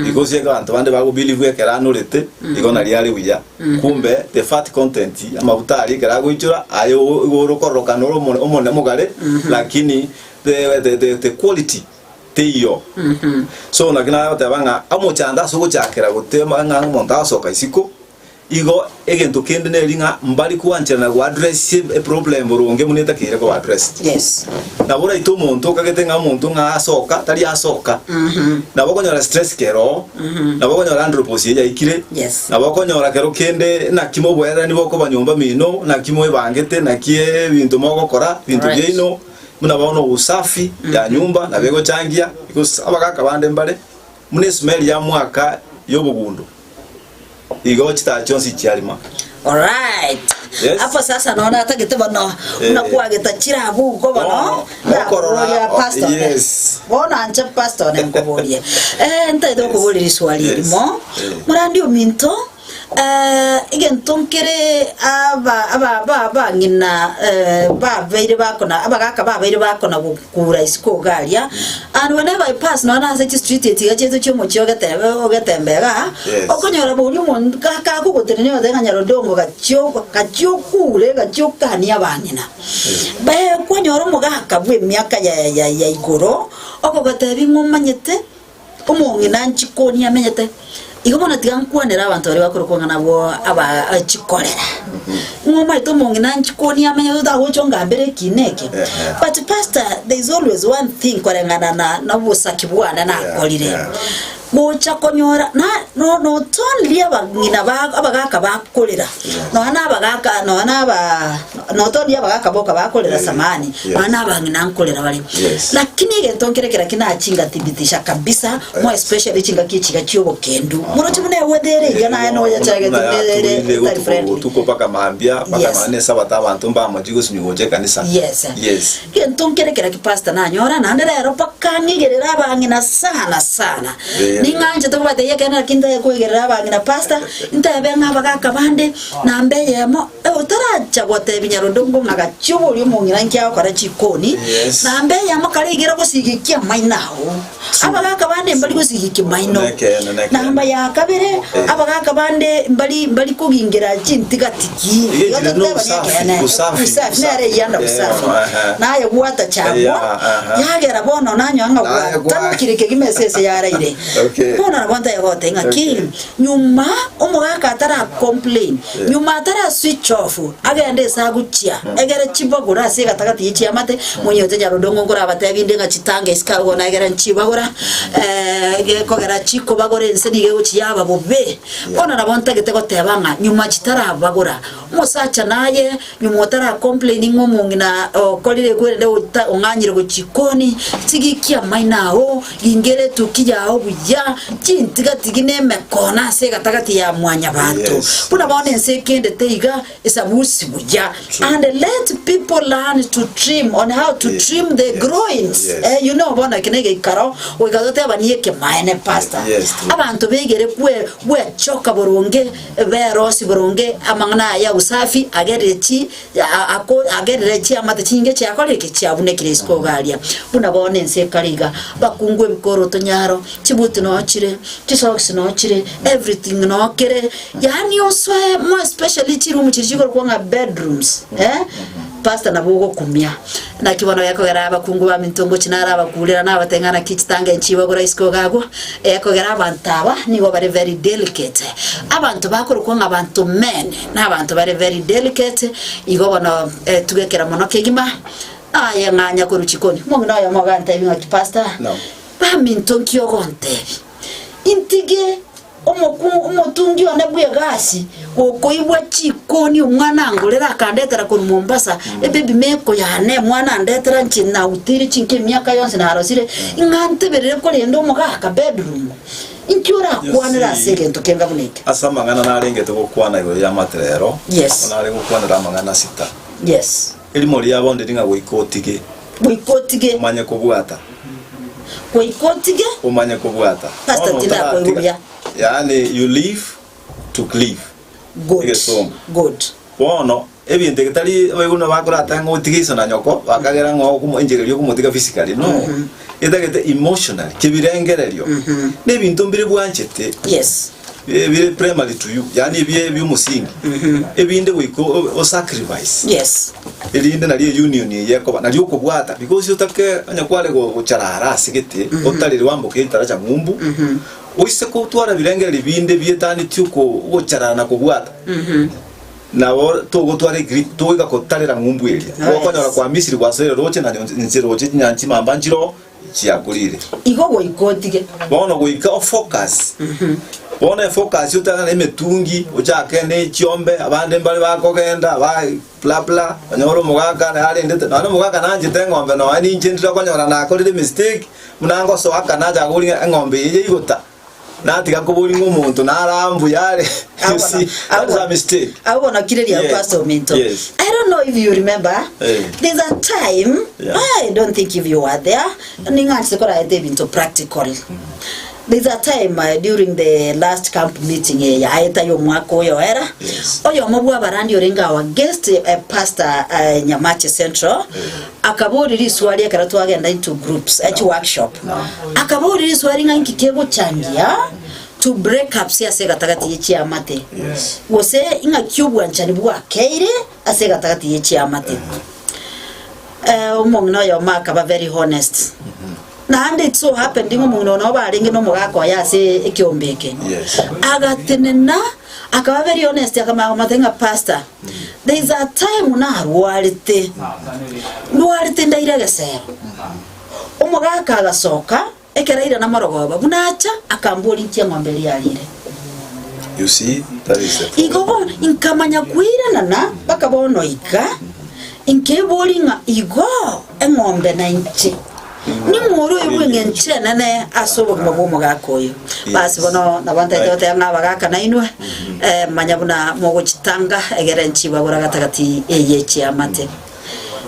because ekero abanto bande bagobilivu ekero anorete igo naria are buya kumbe the fat content amafuta aria ekero agoichora aye igo ore okororokana ore omone omone omogare lakini the, the, the, the quality teiyo. So naki nagoteba ng'a omochando ase ogochakera gotema ng'a omonto agosoka isiko, igo egento kende neri ng'a mbari koancherana go address eproblem boronge buna etakeire koba addressed. Yes. Nabo oraite omonto okagete ng'a omonto ng'a asoka, tari asoka. Nabo okonyora stress kero, nabo okonyora andropause eye yaikire, Yes. nabo okonyora kero kende naki moboererani bokoba nyomba mino, naki moebangete, naki ebinto mogokora, ebinto Right. biaino. Buna bono usafi ya nyumba nabo egochangia, because abagaka bande mbare buna esmell ya mwaka y'obogundo igo chitaha chionsi chiarima. Alright. Yes. Hapo sasa naona atagete bono Eh. buna kwageta chirabu uko bono Bono, nakoboria okorora, o- pastor one. yes. Bono anche pastor one nkoborie. Eh ntaete okoboria riswali Yes. erimo. Eh. Morandi ominto Egento nkere aba aba aba abang'ina babeire bakona abagaka babeire bakona gokura isiko iga aria, and whenever I pass nonya na ase chistreet echi iga chiaito chia omochie ogetebe ogetembea igaa, Yes. okonyora boria omonto ga kagogotenenia ogoteba ng'a nyarodongo gachia gachia okure gachia okanie abang'ina. Be kwanyora omogaka bwa emiaka ya ya ya igoro, okogotebia ng'a omanyete. Omong'ina nchikoni amenyete. Igo bono tiga nkwanere abanto baria bakorokwa ng'a nabwo aba chikorera. Ng'a omanyete omong'ina nchikoni amenyete otagocha ongambere ekina eke. Ehe. But pastor there is always one thing koreng'ana na na obosaki bwane nakorire. Yeah, yeah. Gocha konyora na no not only abang'ina ba abagaka bakorera, nonya na abagaka nonya na aba not only abagaka boka bakorera Eh, samahani, yes. nonya na abang'ina nkorera bare. Yes. Lakini egento nkere kera kinachingathibitisha kabisa more especially chingaki echiga chiobokendu moroche buna ewethere iga naye noyachagete Buna ere yatuire etari friendly botuko mpaka mambia mpaka Yes. nonya na esabato abanto mbamochi gosinywa gocha ekanisa Yes. yes Gento nkere kera ki pastor nanyora naende rero mpaka ng'igerere abang'ina sana sana Yeah. ning'anchete kobatebia ekeene naki ntae koigerera abang'ina pastor ntebe ng'a abagaka bande namba eyemo Otaracha gotebia nyarodongo ng'a gachia oborie omong'ina inki agokora chikoni, Yes. namba eyemo kare igere gosigikia amaino ao. Abagaka bande mbari gosigikia maino. Nekeene, nekeene. Namba ya kabere, Eh. abagaka bande mbari mbari kogingera chintigatiki. Iga Igo chire toteba nobusafi, nekeene. busafi, Busafi, nere eyanda Eh, busafi. aha. Naye gwata chambwa, Yeah, aha. yagera bono nanyora ng'a Naye gwa- gwatamokire kegima ase ase yaraire. Okay. Okay. Bono nabo ntaye goteba ng'a ki, Okay. nyuma omogaka atara complain, Yeah. nyuma atara switch off, agende ase agochia, egere chibagure ase egatagati ye chiamate, monyote nyarodongo nkorabatebi inde ng'a chitange isiko agwo na egere nchibagora, gekogera chikobagora ense nigo egochia yaba bobe. Bono nabo ntagete goteba ng'a nyuma chitarabagora, omosacha naye Nyuma otara complain ng'a omong'ina okorire ekwerende ota ong'anyire gochia jikoni, tigikia amaino ao, gingera etuki yao buya, chintigatigi na emekona ase egatagati ya mwanyabanto. Yes. Buna bono ense ekendete iga, esabusi buya. True. And let people learn to trim on how to Yes. trim the Yes. groins. Yes. Eh, you know bono eke na egeikaro, goika totebanie ekemaene pastor. Yes, true. Abanto begere kwe gwechoka boronge Berosie boronge amang'ana aya usafi, agerire chi ako agerire chiamate chinyinge chiakorire ki? Chiabunekire isiko iga aria. Buna bono ense ekare iga, bakungu ebikoroto nyaro, chibuti noo chire, chisocks noo chire, everything noo kere, yaani osoe more especially chiroom chiria chikorokwa ng'a bedrooms eh, pastor nabo ogokumia. Naki bono gekogera abakungu baminto ngochia naro abakurera nabatebia ng'a naki chitange nchibagora isiko iga agwo, ekogera abanto aba nigo bare very delicate. Abanto bakorokwa ng'a banto men, na abanto bare very delicate, igo bono tugekera mono kegima, aye ng'anya korwa chikoni. Omong'ina oyomo agantebia ng'aki pastor, Naam. baminto nki ogontebia? Intige Omokungu omotungi one bw'egasi, gokoigwa chikoni omwana angorere akandetera korwa Mombasa, ebaby meko yane mwana andetera inche nautire chinka emiaka yonsi narosire, ng'a nteberere korenda omogaka bedroom. Inki orakwanere ase egento kenga buna eke? Ase amang'ana narengete gokwana igoro y'amaterero, Yes. nare gokwanera amang'ana sita. Yes. Erimo riabo ndiri ng'a goika otige. Goika otige. Omanye kobwata. Goika otige. Omanye kobwata. Pastor Bono tinakoigwa otaratiga- buya. Yaani you leave to cleave. Good. Egesongo. Good. Bono ebinto egetari abaibori bakorata ng'a otige iso na nyoko bakagera ng'a okomo enchera eria okomotiga physically no. Etagete emotionally kebirengererio. Na ebinto mbire bwanchete. Yes. Bire primary to you, yaani ebie ebiomosingi, ebinde goika o o sacrifice. Yes. Erinde nario eunion eye ekoba, nario okobwata because otake onye kware go gocharara ase gete, otarire wamboka etaracha ng'umbu, oise kotwara birengererio binde bietanetie oko ogocharara na kobwata, nabo togotwara egrip, togoika kotarera ng'umbu eria. Yes. Gokonyora kwa Misiri gwasoire roche na nse roche chinyancha chimamba nchiroo, chiakorire. Igo goika otige. Bono goika ofocus. Bono efocus otang'ane emetungi, ochake ne chiombe, abande mbare bakogenda ba bla bla, onyore omogaka narendete, nonya omogaka nanchete eng'ombe nonya ninche ndire okonyora nakorire emistake, buna ngosoaka nacha koria ng'a eng'ombe eye yaigota. Natiga koboria ng'a omonto nara mbuya are, you see, that is a mistake. Abwo bono kireria Yes, pastor ominto. yes. I don't know if you remember. Eh. There's a time Yeah. I don't think if you were there. Ning'anchete koraete ebinto practical. There's a time during the last camp meeting eh, yaeta ya omwaka oyo era. Yes. Oyomo bwa abarandi orenge our guest pastor Nyamache Central akaboria riswali ekero twagenda into groups echi workshop. Akaboria riswali ng'a inki kegochangia to break ups ase egatagati ye chiamate. Yes. Gose ing'aki obwanchani bwakeire ase egatagati ye chiamate. Eh, omong'ina oyomo akaba very honest. Naende it so happened ng'a omong'ina oyo nabo barenge na omogaka oye ase ekiombe eke. Yes. Agatenena, akaba very honest akamanya komotebia ng'a pastor, there is a time narwarete, ndwarete ndaire egesero. Omogaka agasoka, ekero airana morogoba, buna acha, akamboria inki eng'ombe eria yarire. You see, that is the problem. Igo bono inkamanya koiranana mpaka bono iga, inkeboria ng'a igo eng'ombe na inche ning'o ore oyo bw'eng'encho enene ase obogima bw'omogaka oyo. Basi bono nabo ntaete goteba ng'a abagaka nainwe, manya buna mogochitanga egere nchibagore gatagati eye chiamate.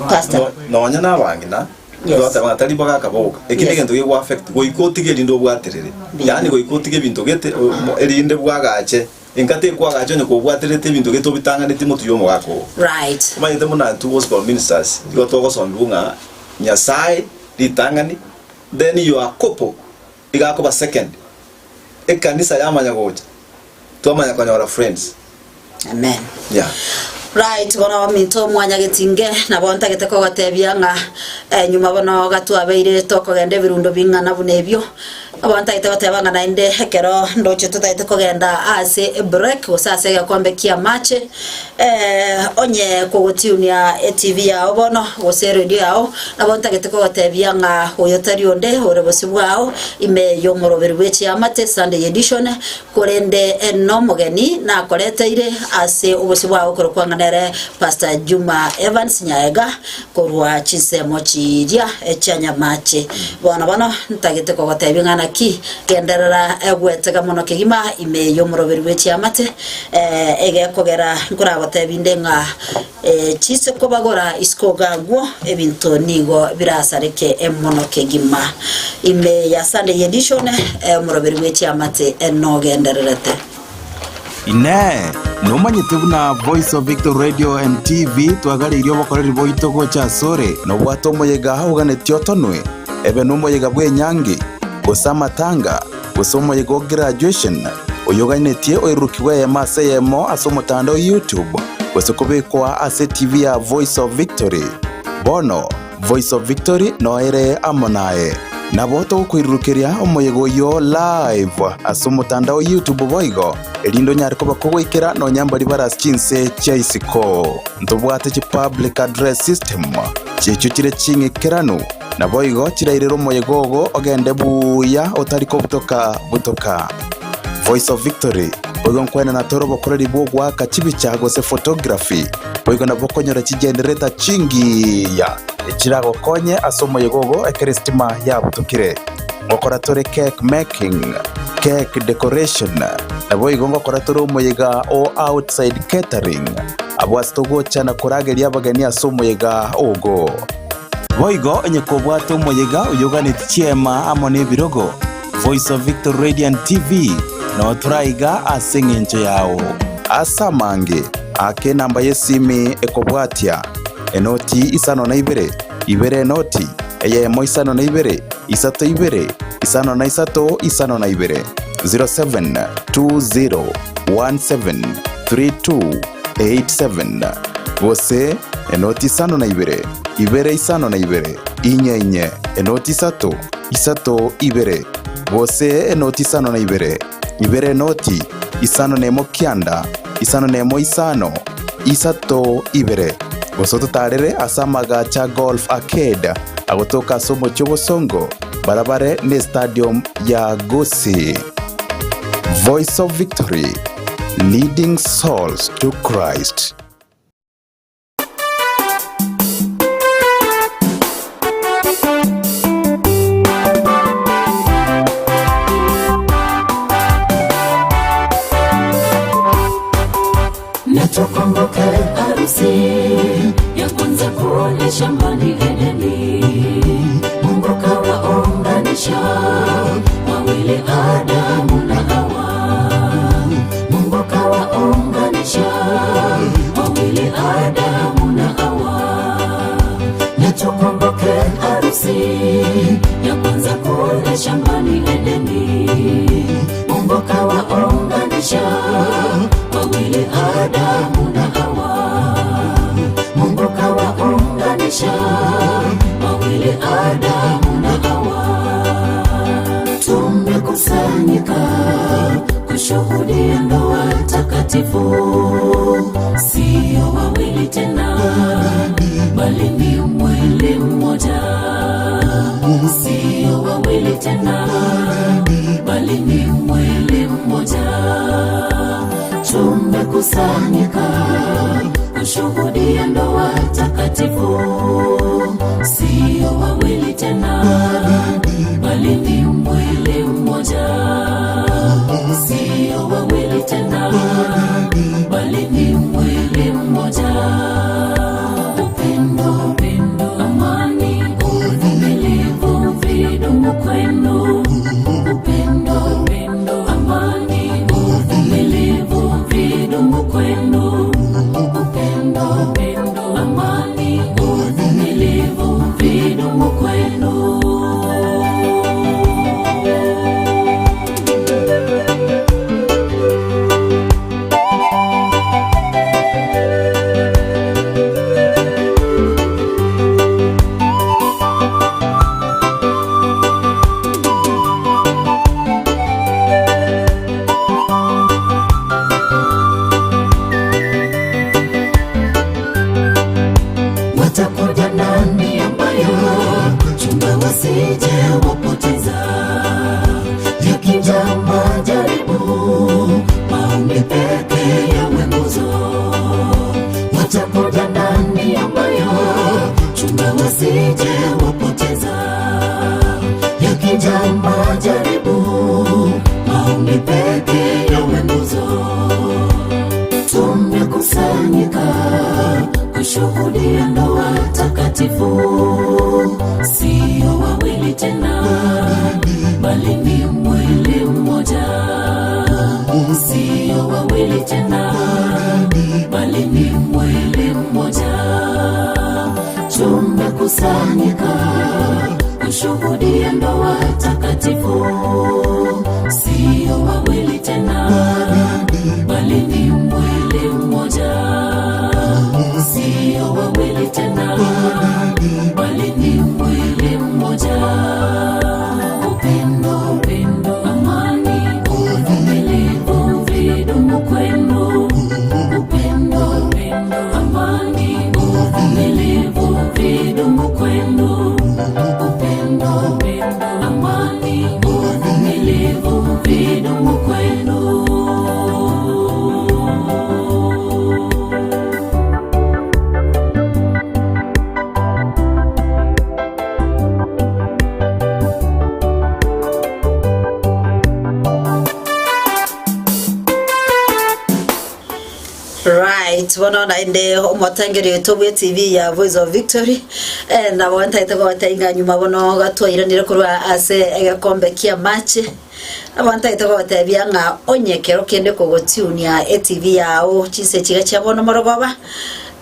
Pastor. No- nonya na abang'ina Yes. twateba ng'a tari bagaka boka eki Yes. negento gegoa affect goika otige erinde obwaterere Mbuya. yaani goika otige ebinto gete o- mo- erinde bwagache enka tekwagacha onye kobwaterete ebinto gete obitang'aneti motwe ya omogaka oo Right. omanyete buna intwe gospel ministers igo togosomigwa ng'a Nyasaye ritang'ani then your couple iga akoba second ekanisa yamanya gocha twamanya konyora friends. Amen. Yeah. Right, bono ominto mwanyagetinge nabo ntagete kogotebia ng'a eh, nyuma bono gatwabeire tokogenda ebirundo bing'ana buna ebio. Abo ntagete goteba ng'a naende ekero ndoche totagete kogenda ase ebreak gose ase egekombe kia amache, onye kogotiunia etv yao bono gose eredio yao, nabo ntagete kogotebia ng'a oyo tari onde ore bosio bwao ime y'omoroberi bwe chiamate Sunday edition, Korende nomogeni nakoreteire ase obosio bwao okorokwa ng'a nere Pastor Juma Evans Nyaega korwa chinsemo chiria chia Nyamache. Bono bono ntagete kogotebia ng'a naki genderera gwetega mono kegima ime y'omoroberi bwe chiamate egekogera nkoragotebi inde ng'a chise kobagora isiko gagwo ebinto nigo birasareke mono kegima. Ime ya Sunday Edition omoroberi bwe chiamate nogendererete. Inee! Nomanyete buna Voice of Victory Radio and TV twagareirie obokoreri bwaito gocha asore? Nobwate omoyega oganetie otonwe, ebe nomoyega bw'enyangi, gose amatanga, gose omoyega o graduation, oyoganetie oirurukigwe eyemo ase eyemo ase omotandao o YouTube, gose kobekwa ase TV ya Voice of Victory. Bono, Voice of Victory noere amo naye. Nabo togokoirurukeria omoyega oyio live ase omotandao o YouTube boigo, erinde onyare koba kogoikera nonya mbaria bare ase chinse chia isiko. Ntobwate chi public address system, chiechio chire ching'ikeranu, Naboigo chirairere omoyega ogo ogende buya otari kobutoka butoka. Voice of Victory, boigo nkwenena tore obokoreri bw'ogoaka chibicha gose photography, boigo nabo okonyora chigenerator chingiya echiragokonye ase omoyega ogo ekero esitima yabutokire. Ngokora tore cake making, cake decoration, naboigo ngokora tore omoyega o outside catering, abwo ase togocha na korageria abageni ase omoyega ogo. Boigo onye kobwate omoyega oyoganetie chiema amo nebirogo, Voice of Victory Radio and TV noo toraiga ase eng'encho yao. Ase amange, aka enamba y'esimi ekobwatia, enoti isano na ibere, ibere enoti, eyemo isano na ibere, isato ibere, isano na isato isano na ibere, 0720173287, gose enoti isano na ibere, ibere isano na ibere, inye inye, enoti isato, isato ibere, gose enoti isano na ibere, ibere enoti, isano na emo kianda, isano na emo isano, isato ibere. Gose ototaarere ase amagacho a Golf Arcade agotoka ase omochie obosongo, barabare n'estadium ya Gusii. Voice of Victory, leading souls to Christ. Natukumbuka harusi ya kwanza kule shambani Edeni, Mungu kawaunganisha wawili Adamu na Hawa. Mungu kawaunganisha wawili Adamu na Hawa. Na tukumbuke harusi ya kwanza kule shambani Edeni, Mungu kawaunganisha wawili Adamu na Hawa. Mungu kawaunganisha wawili Adamu na Hawa. Tumekusanyika kushuhudia ndoa takatifu, sio wawili tena, bali ni mwili mmoja. Sio wawili tena, bali ni mwili mmoja. Tumekusanyika kushuhudia ndoa takatifu, sio wawili tena, bali ni mwili mmoja. Sio wawili tena, bali ni mwili mmoja. Upendo, upendo, amani, uvumilivu vidumu kwenu. Upendo, upendo, amani, uvumilivu vidumu kwenu. Upendo, upendo, amani, uvumilivu vidumu kwenu. Kushuhudia ndoa takatifu, sio wawili tena, bali ni mwili mmoja. Sio wawili tena, bali ni mwili mmoja. Tumekusanyika kushuhudia ndoa takatifu, sio wawili tena, bali ni mwili mmoja. Sio wawili tena, bali ni mwili mmoja. Upendo, upendo, amani, uvumilivu vidumu kwenu. Upendo, upendo, amani, uvumilivu vidumu kwenu. Upendo, upendo, amani, uvumilivu vidumu kwenu. Right, bono naende omotengeri oito bwe TV ya Voice of Victory eh, nabo ntaete goteba nyuma bono gatwairanire korwa ase egekombe kia mache nabo ntaete gotebia ng'a onye kero kende kogotunia etv yao chinse chiga chia bono morogoba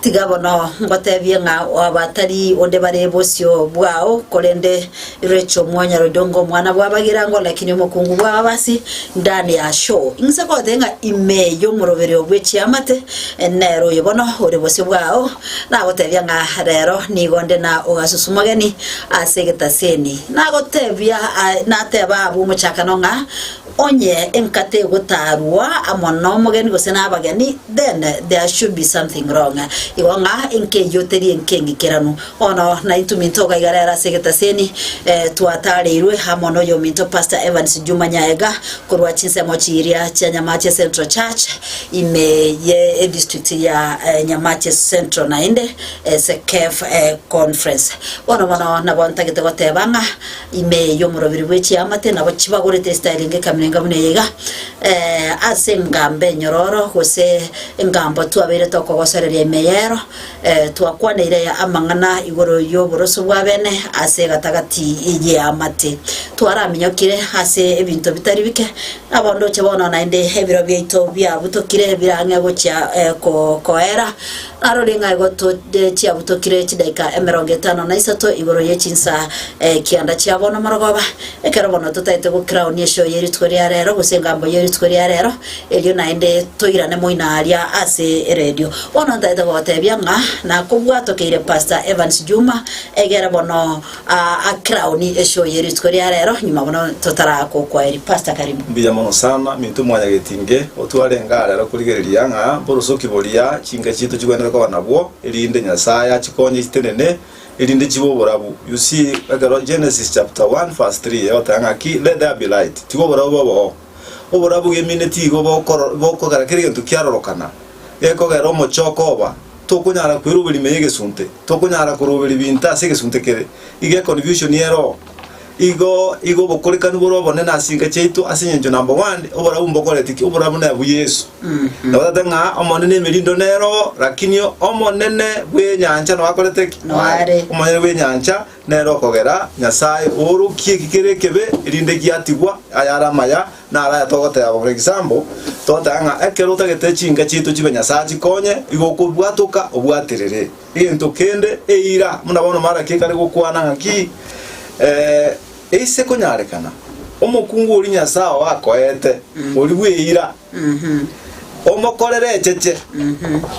tiga bono ngotebie ng'a abatari onde bare bosio bwao korende Rachel Mwanya Rodongo omwana bwabagirango lakini omokungu bwaba basi ndani ya show ing'ise goteba ng'a ime ya omoroberi obwe chiamate nero oyo bono ore bosio bwao nagotebia ng'a rero nigo onde na ogasusu mogeni ase egetaseni nagotebia nateba abwo omochakano ng'a onye enkate egotarwa amo na omogeni gose na abageni then there should be something wrong. Igo ng'a enka eyio teri enka eng'ikeranu. Bono naintwe minto iga iga rero ase egetaseni twatareirwe amo na oyominto Pastor Evans Juma Nyaega korwa chinsemo chiria chia Nyamache Central Church ime ye edistrict ya Nyamache Central naende ase KEF conference. Bono bono nabo ntagete goteba ng'a Ime y'omorobiri bwe chiamate nabo chibagorete esitayiri enga ekamirenga buna eye iga, ase engambo enyororo gose engambo twabeire tokogosereria ime y'ero, twakwaneire amang'ana igoro y'oboroso bwa bene ase egatagati y'eamate. Twaraminyokire ase ebinto bitari bike, nabo ndoche bono naende ebiro biaito biabutokire bire ang'e gochia koera. Narore ng'a igo chiabutokire chidaika 56 igoro ye chinsa kianda chia bono morogoba, ekero bono totaete gocrown eshow ye rituko ria rero gose engambo ye rituko ria rero, erio naende toirane moino aria ase eredio. Bono ntaete gogotebia ng'a nakobwatokeire Pastor Evans Juma egere bono acrown eshow ye rituko ria rero nyuma bono totarakokwaeri. Pastor karibu. Mbuya mono sana, minto mwanyagetinge, otware enga rero korigereria ng'a mborosoki boria chinka chiaito chigwenerete koba nabwo, erinde Nyasae achikonye chitenene, erinde chibe oborabu. You see, ekero Genesis chapter 1 verse 3 egoteba ng'aki, Let there be light, tiga oborabu bobe oo. Oborabu gemineti igo bokoro bokogera kera egento kiarorokana, gekogera omochoko oba, tokonyara kweroberia ime y'egesunte, tokonyara koroberia binto ase egesunte kere, iga econfusion ere oo. Igo igo obokorekanu bore obonene ase chinka chiaito ase engencho number one, oborabu mbokoreti ki? Oborabu nabwo Yeso. Nabo tata ng'a Omonene emerindo nere oo, lakini Omonene bw'enyancha noo akorete ki? Noo are. Omonene bw'enyancha nere okogera Nyasae oorokie eki kere ekebe, erinde giatigwa ayare amaya, naro aya togoteba. For example, togoteba ng'a ekero otagete chinka chiaito chibe Nyasae achikonye, igo okobwatoka obwaterere. Egento kende eira, buna bono Malaki ekare gokwana ng'aki, Eise konyarekana, omokungu oria Nyasae oo akoete, oria bw'eira, omokorere echeche,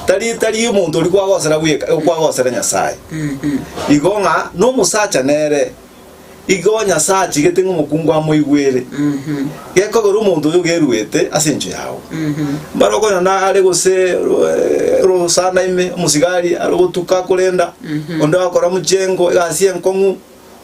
tari tari omonto oria kwagosera bweka, okwagosera Nyasae. Igo ng'a nomosacha nere, igo Nyasae achigete ng'a omokungu amoigwere, gekogera omonto oyo ogeruete ase encho yao. Mbare okonyora are gose orosana ime, omosigari are gotuka akorenda, onde agokora mochengo egasi enkong'u,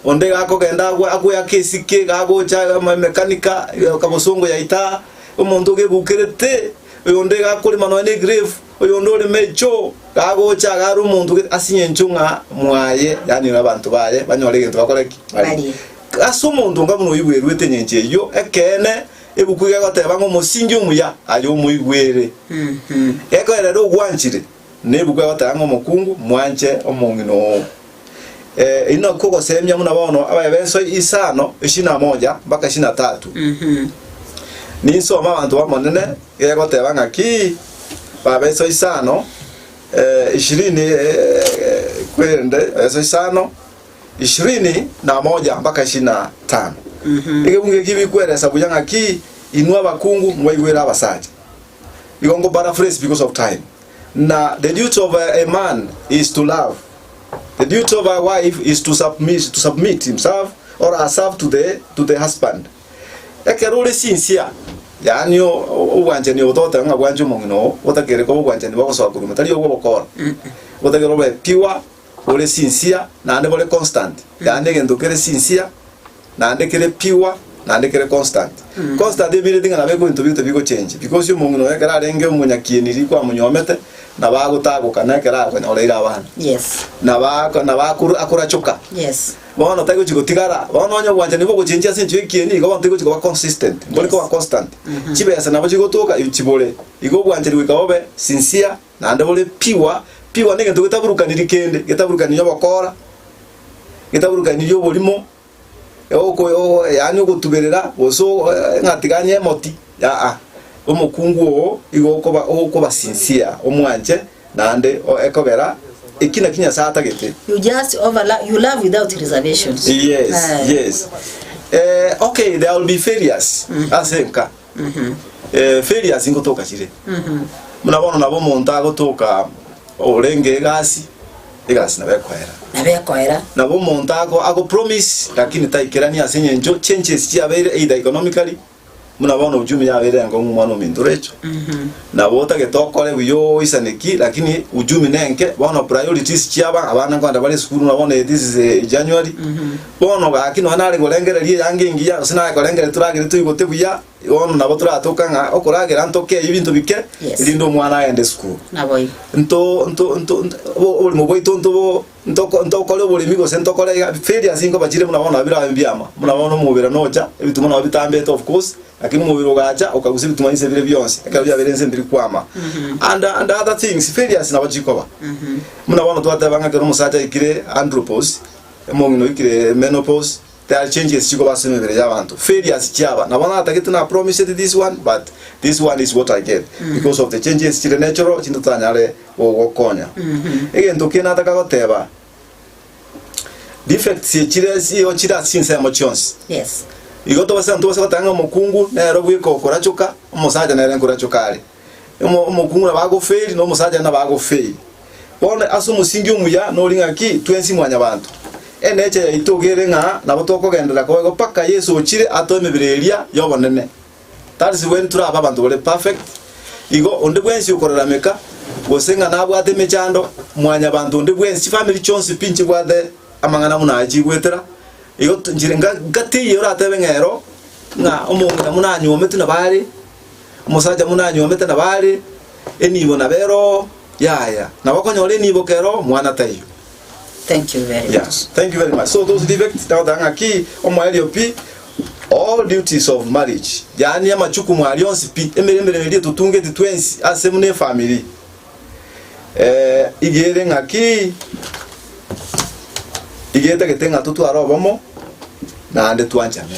onde iga akogenda agweaka esike, iga agocha emekanika, kabosongo yaita, omonto ogebukerete, oyonde iga akorema nonya na egrave, oyonde orema echoo, iga agocha iga are omonto gete ase eng'encho ng'a mwaye, yaani abanto baye banyore egento bakore ki? Barie. Ase omonto onga buna oyio bweruete eng'encho eyio, ekeene, ebuku iga egoteba ng'a omosingi omuya aye omoigwere. Gekoera ere ogwanchire. Nebuku egoteba ng'a omokungu mwanche omong'ina oo. Eh, inaki ogosemia buna bono Abaefeso isano ishirini na moja mpaka ishirini na tatu. Ninsome abanto b'Omonene gegoteba ng'aki Baefeso isano eh, ishirini eh, kwerende Efeso isano ishirini na moja mpaka ishirini na tano. Egebungo eki bikweresa buya ng'aki inwe abakungu mwaigwere abasacha. Igo nko paraphrase because of time. Na the duty of a, a man is to love. The duty of a wife is to submit, to submit himself or herself to the, to the husband. Ekero ore sincere, yaani obwanchani obo togoteba ng'a bwanche omong'ina oo, otakere koba obwanchani bogosoa korwa ime, tari obwo obokora. Otakere obe pure, ore sincere, naende bore constant. Yaani egento kere sincere, naende kere pure, naende kere constant. Constant ebiireti ng'a nabo ebinto bigete bigochenji because omong'ina oyo ekero arenge omonyakieniri kwamonyomete, nabo agotagoka na ekero akonyoreire abana. Yes. Nabo ako nabo akoru akorachoka. Yes. Bono tari gochi gotigara, bono onye obwanchani bogochenchia ase enchera y'ekieni igo bono tari gochi koba consistent, mbori Yes. koba constant. Chibesa nabo chigotoka chibore, igo obwanchani goika bobe sincere naende bore pure, pure negento getaburukaniri kende, getaburukaniri obokora, getaburukaniri oborimo, oko yaani ogotuberera gose ng'a tiga anye emoti aa, omokungu oo igo okoba okoba sincere omwanche naende ekogera eki naki Nyasaye atagete. You just over you love without reservations. Yes, Eh. yes. Eh, okay, there will be failures ase enka. Eh, failures ngotoka chire. Buna bono nabo omonto agotoka orenge egasi, egasi nabo ekoera. Nabo ekoera. Nabo omonto ago ago promise lakini taikerani ase eng'encho changes chiabeire either economically, buna bono uchumi yabeire enkong'u omwana ominto orecho. Nabo otagete okore buya oisane ki lakini uchumi nenke, bono priorities chiaba abana nkoenda bare esukuru buna bono this is eh, January. Bono gaki nonya nare korengereria eanga engiya gose nare korengereria toragere toigote buya, bono nabo toratoka ng'a okoragera ntoke ebinto bike, Yes. erinde omwana agende esukuru. Naboigo. Nto nto nto nto obo oborimo bwaito ntobo ntoko ntokore oboremi gose ntokore iga failures nkoba chire buna bono nabo birabe mbiama, buna bono omobere nocha, ebituma nabo bitambete of course, lakini omobere ogacha okagusa ebituma inse bire bionsi, ekero biabeire inse mbiri kwama. And and other things, failures nabo chikoba. Buna bono twateba ng'a ekero omosacha aikire andropause, Omong'ina oikire menopause, there are changes chikoba ase emebere y'abanto, failures chiaba. Nabo natagete na promised this one but this one is what I get because of the changes chire natural chinde totanyare gogokonya. Egento kende nataka goteba, defects echire igo chire ase chinsemo chionsi. Yes. Igo tobase ntobase goteba ng'a omokungu nere bweka okorachoka, omosacha nere nkorachoka are. Omo omokungu nabo agofail na omosacha nabo agofail. Bono ase omosingi omuya nori ng'aki twensi mwanyabanto. Enecha yaito iga ere ng'a nabo tokogenderera koba igo mpaka Yeso ochire atoe emebere eria y'obonene. That is when torabe abanto bare perfect. Igo onde bwensi okorarameka gose ng'a nabwate emechando, mwanyabanto onde bwensi, chifamiri chionsi pi nchibwate amang'ana buna aya chigwetera. Igo nchire ngateiyo oratebe ng'a ero ng'a omong'ina buna anywometwe nabo are. Omosacha buna anywomete nabo are, enibo nabo ero, yaya, nabo okonyora enibo kero omwana taiyo. Thank you very Yeah, much. thank you very much. So those defects nagoteba ng'aki omoerio pi all duties of marriage yaani amachukumu aria onsi pi emerembe eria totungeti twensi ase buna efamiri eh, iga ere ng'aki iga etagete ng'a totware obomo naende twanchane.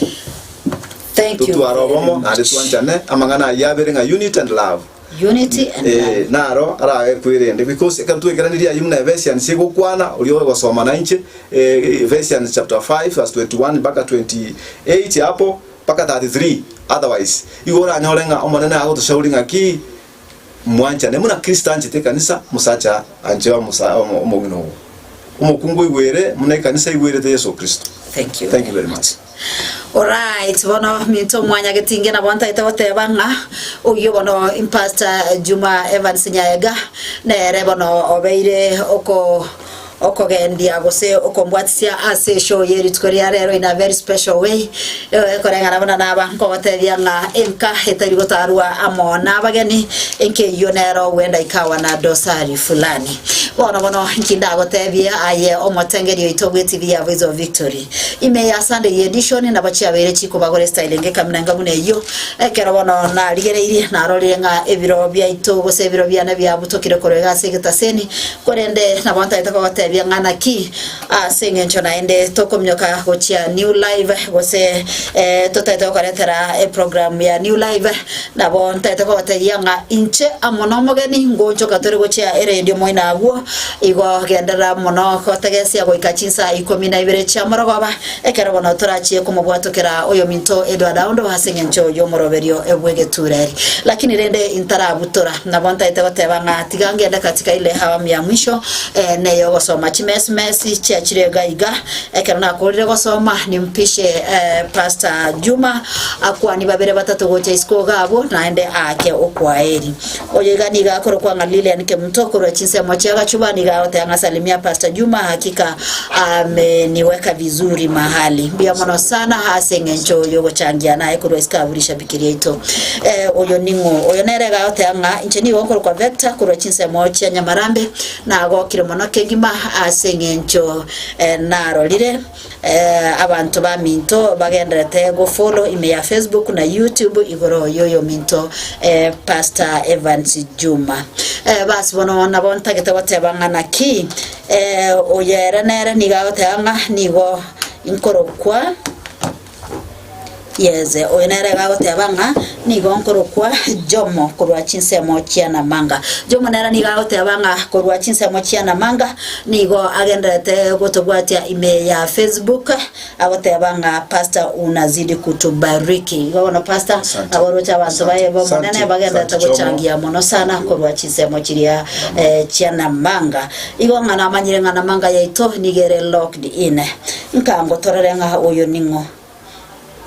Thank you Totware very obomo naende much. twanchane, amang'ana ayio abere ng'a unity and love. Unity and Eh, love. naro aragekwirende because ekero twekeranirie ayio buna Ephesians egokwana oria ogosoma nainche eh, Ephesians chapter 5 verse 21 mpaka 28 hapo mpaka 33 otherwise igo oranyore ng'a omonene agotoshauri ng'aki mwanchane buna Kristo anchete ekanisa omosacha anche omosa omo- omong'ina ogo omokungu oigwere buna ekanisa igwerete Yeso Kristo. Thank you Thank you very much. Alright, bono minto mwanyagetinge nabo ntaete goteba ng'a oyio bono Pastor Juma Evans Nyaega nere bono obeire oko okogendia gose okombwatisia ase eshow ye rituko ria rero in a very special way ekoreng'ana buna naba nkogotebia ng'a enka etari gotarwa amo na abageni enka eyio nero huenda ikawa na dosari fulani. Bono bono inki ndagotebie aye omotengeri oito bw'etibi ya Voice of Victory. Ime ya Sunday edition nabo chiabeire chikobagora estyle enke kamina enga buna eyio. Ekero bono narigereirie narorire ng'a ebiro biaito gose ebiro biane biabutokire korwa iga ase egetaseni, korende nabo ntagete kogotebia ng'a naki ase eng'encho naende tokominyoka gochia New Live gose totagete gokoretera eprogram ya New Live, nabo ntagete kogotebia ng'a inche amo nomogeni ngonchoka tore gochia eredio moino agwo, igo genderera mono gotegesia goika chinsa ikomi na ibere chia morogoba, ekero bono torachie komobwatokera oyominto Edward Aundo ase eng'encho y'omoroberio bw'egetureri. Lakini rende intarabutora, nabo ntagete goteba ng'a tiga ngende katika ile awamu ya mwisho neyogosoma chimesmesi chiachire iga iga. Ekero nakorire gosoma nimpishe Pastor Juma akwani babere batato gocha isiko iga abwo naende aake okwaeri. Oyo iga nigo akorokwa ng'a Lilian Kemunto korwa chinsemo chia Gachuba nigo agoteba ng'a salimia Pastor Juma hakika ameniweka vizuri mahali. Mbuya mono sana ase eng'encho yogochangia naye korwa isiko abwo rishabiki riaito. Oyo ning'o? Oyo nere iga agoteba ng'a inche nigo nkorokwa Vector korwa chinsemo chia Nyamarambe nagokire mono kegima ase eng'encho narorire abanto baminto bagenderete go follow ime ya Facebook na YouTube igoro yoyominto Pastor Evans Juma. Basi bono nabo ntagete goteba ng'a naki oyo ere nere nigo agoteba ng'a nigo nkorokwa. Yes, oyo nere agoteba ng'a nigo nkorokwa Jomo korwa chinsemo chia Namanga. Jomo nere nigo agoteba ng'a korwa chinsemo chia Namanga nigo agendererete gotobwatia ime ya Facebook agoteba ng'a Pastor unazidi kutubariki. Igo bono Pastor Asante. nabo oroche abanto baye b'Omonene Asante, bagendererete asante Jomo. gochangia mono sana Thank you. korwa chinsemo chiria chia Namanga. Igo ng'a namanyire ng'a Namanga yaito nigo ere locked in. Nkangotorere ng'a oyo ning'o.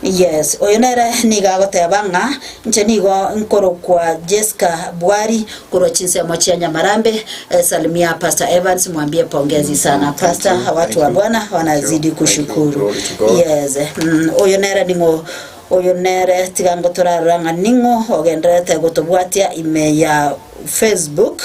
Yes, oyo nere nigo agoteba ng'a inche nigo nkorokwa Jesca Bwari korwa chinsemo chia Nyamarambe. Salimia Pastor Evans mwambie pongezi sana Thank Pastor, you, watu thank wa you, Bwana thank you, wanazidi thank you. kushukuru. Glory to God. Yes, oyo nere ning'o oyo nere tiga ngotorarora ng'a ning'o ogendererete gotobwatia ime ya Facebook.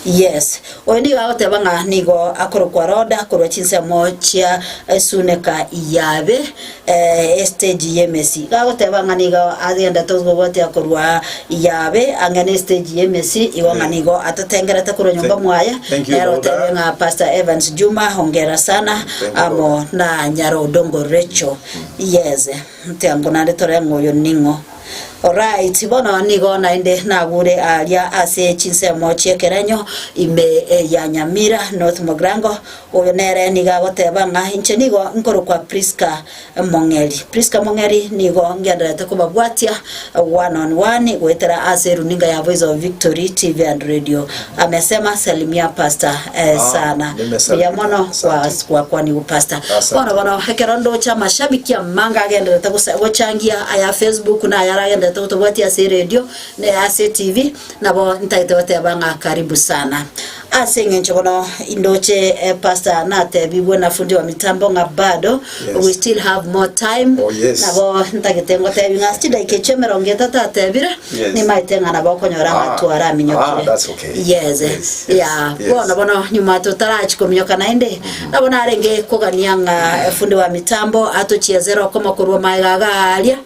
Yes, oyo nigo agoteba ng'a nigo akorokwa Roda korwa chinsemo chia esuneka yabe estage y'emesi. Igo agoteba ng'a nigo agendete kobwatia korwa yabe ang'e na estage y'emesi igo ng'a nigo atotengerete korwa nyomba mwaye. Thank you, Nere Roda. otebire ng'a Pastor Evans Juma hongera sana Thank you, amo na Nyarodongo Rachel. Yes, ntiango naende tore ng'a oyo ning'o. Alright, bono nigo naende nagure aaria ase chinsemo chi'ekerenyo ime ya Nyamira, North Mugirango. Oyo nere nigo agoteba ng'a inche nigo nkorokwa Prisca Mong'eri. Prisca Mong'eri nigo ngendererete kobabwatia one on one goetera ase eruninga ya Voice of Victory TV and Radio. Amesema salimia pastor Ah, sana. Mbuya nimesalimika. mono kwa Asante. gwakwaniwu pastor. Asante. Bono bono ekero ndoche amashabiki amange agendererete gochangia aya Facebook na ayare agendererete gotobwatia ase eredio na ase etv nabo ntagete goteba ng'a karibu sana. Ase eng'encho bono indoche pastor natebigwe na fundi wa mitambo ng'a bado Yes. we still have more time Oh, yes. nabo ntagete ngotebi ng'a ase chidaika echio emerongo etato atebire Yes. nimaete ng'a nabo okonyora ng'a Ah, twaraminyokire. ah, that's okay. Yes. Yes, yes, Yeah. yes. Bono bono nyuma totarachia kominyoka naende nabo narenge kogania ng'a fundi wa mitambo atochiezere okomo korwa magega iga aaria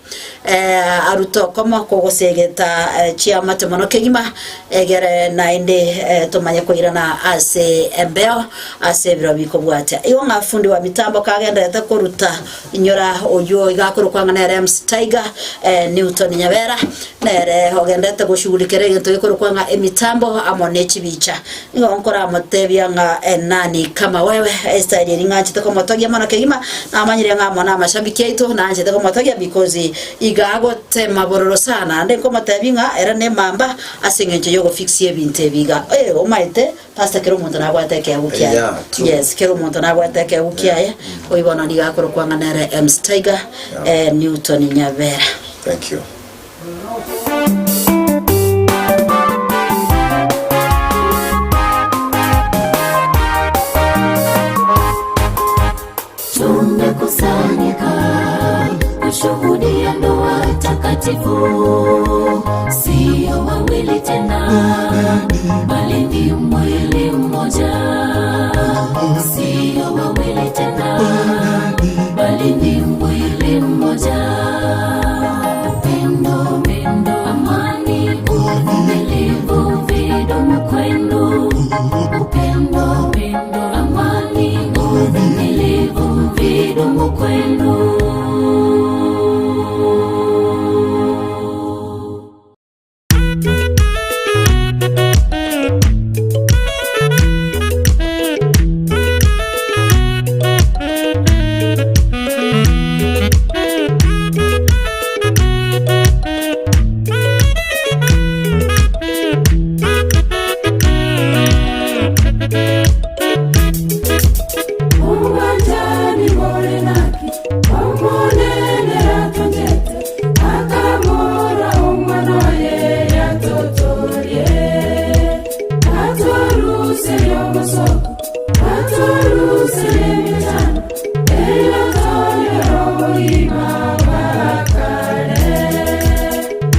arute okomo kogosegeta chiamate mono kegima egere naende tomanye koirana ase embeo ase ebiro bikobwatia. Igo ng'a fundi wa mitambo kagendererete koruta Inyora oyio iga akorokwa ng'a nere MC Tiger, Newton Nyabera, nere ogenderete goshughulikera egento gekorokwa ng'a emitambo amo ne chibicha. Nigo nkoramotebia ng'a nani kama wewe, estyle eria ng'anchete komotogia mono kegima, namanyire ng'a amo namashabiki aito nanchete komotogia because iga agotema bororo sana, naende nkomotebia ng'a ere nemamba ase eng'encho yogofixia ebinto ebi iga. Omaete Pastor kera omonto nabwate ekeegwa kiaye. Yeah, true. Yes, kera omonto nabwate ekeegwa kiaye. Oyio bono nigo akorokwa ng'a nere MC Tiger, Yeah. Newton Nyabera. Thank you. Tumekusanyika kushuhudia ndoa. Mtakatifu, sio wawili tena, bali ni mwili mmoja. Sio wawili tena, bali ni mwili mmoja. Upendo, upendo, amani, uvumilivu vidumu kwenu. Upendo, upendo, amani, uvumilivu vidumu kwenu. Uwanjani morenaki omonene atonjete akamora omwana oye yatotorie atoruse yomosoko atoruse emitano eyotoyoroboima bakare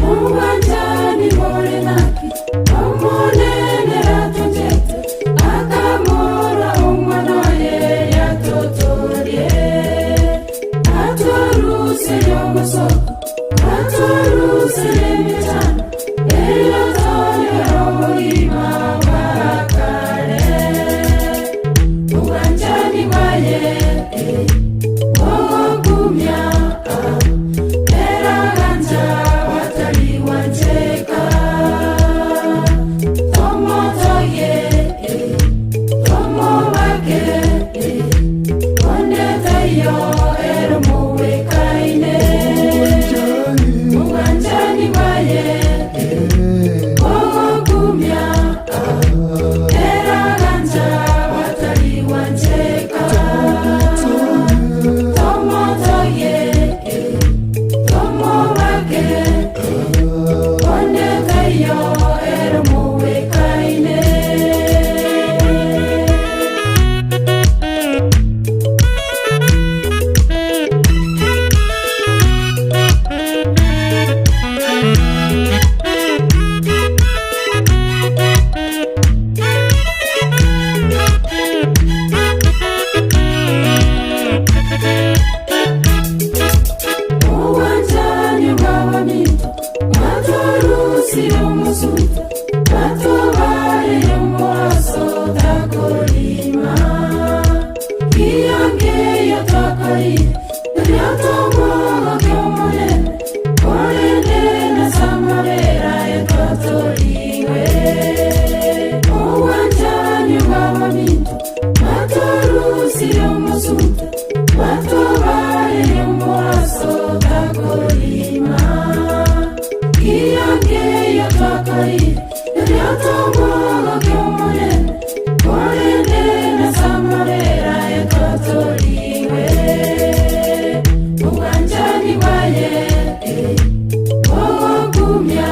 Uwanjani morenaki omonene atonjete akamora omwana oye yatotorie atoruse yomosoko atoruse emitano eyotoyoroboima bakare uwanjani bwaye ogokumya eraganja watali wanjeka tomotoye tomobake ondetayo eromowekaine uwanjani bwaye ogokumya eraganja watali wanjeka tomotoye tomobake ondetayo eromowekaine. Uwanjani bw'abaminto batorusi omusuta batobare omuaso takolima kiyangeyo twakorire eryotomogo kyomonene orende nasamabera etwatoriwe uwanjani bw'abaminto batorusi omusuta batobare omuaso takolima kiyangeyo twakorire eryotomogo kyomonene orende nasamabera etwatoriwe uwanjani bwaye ogokumya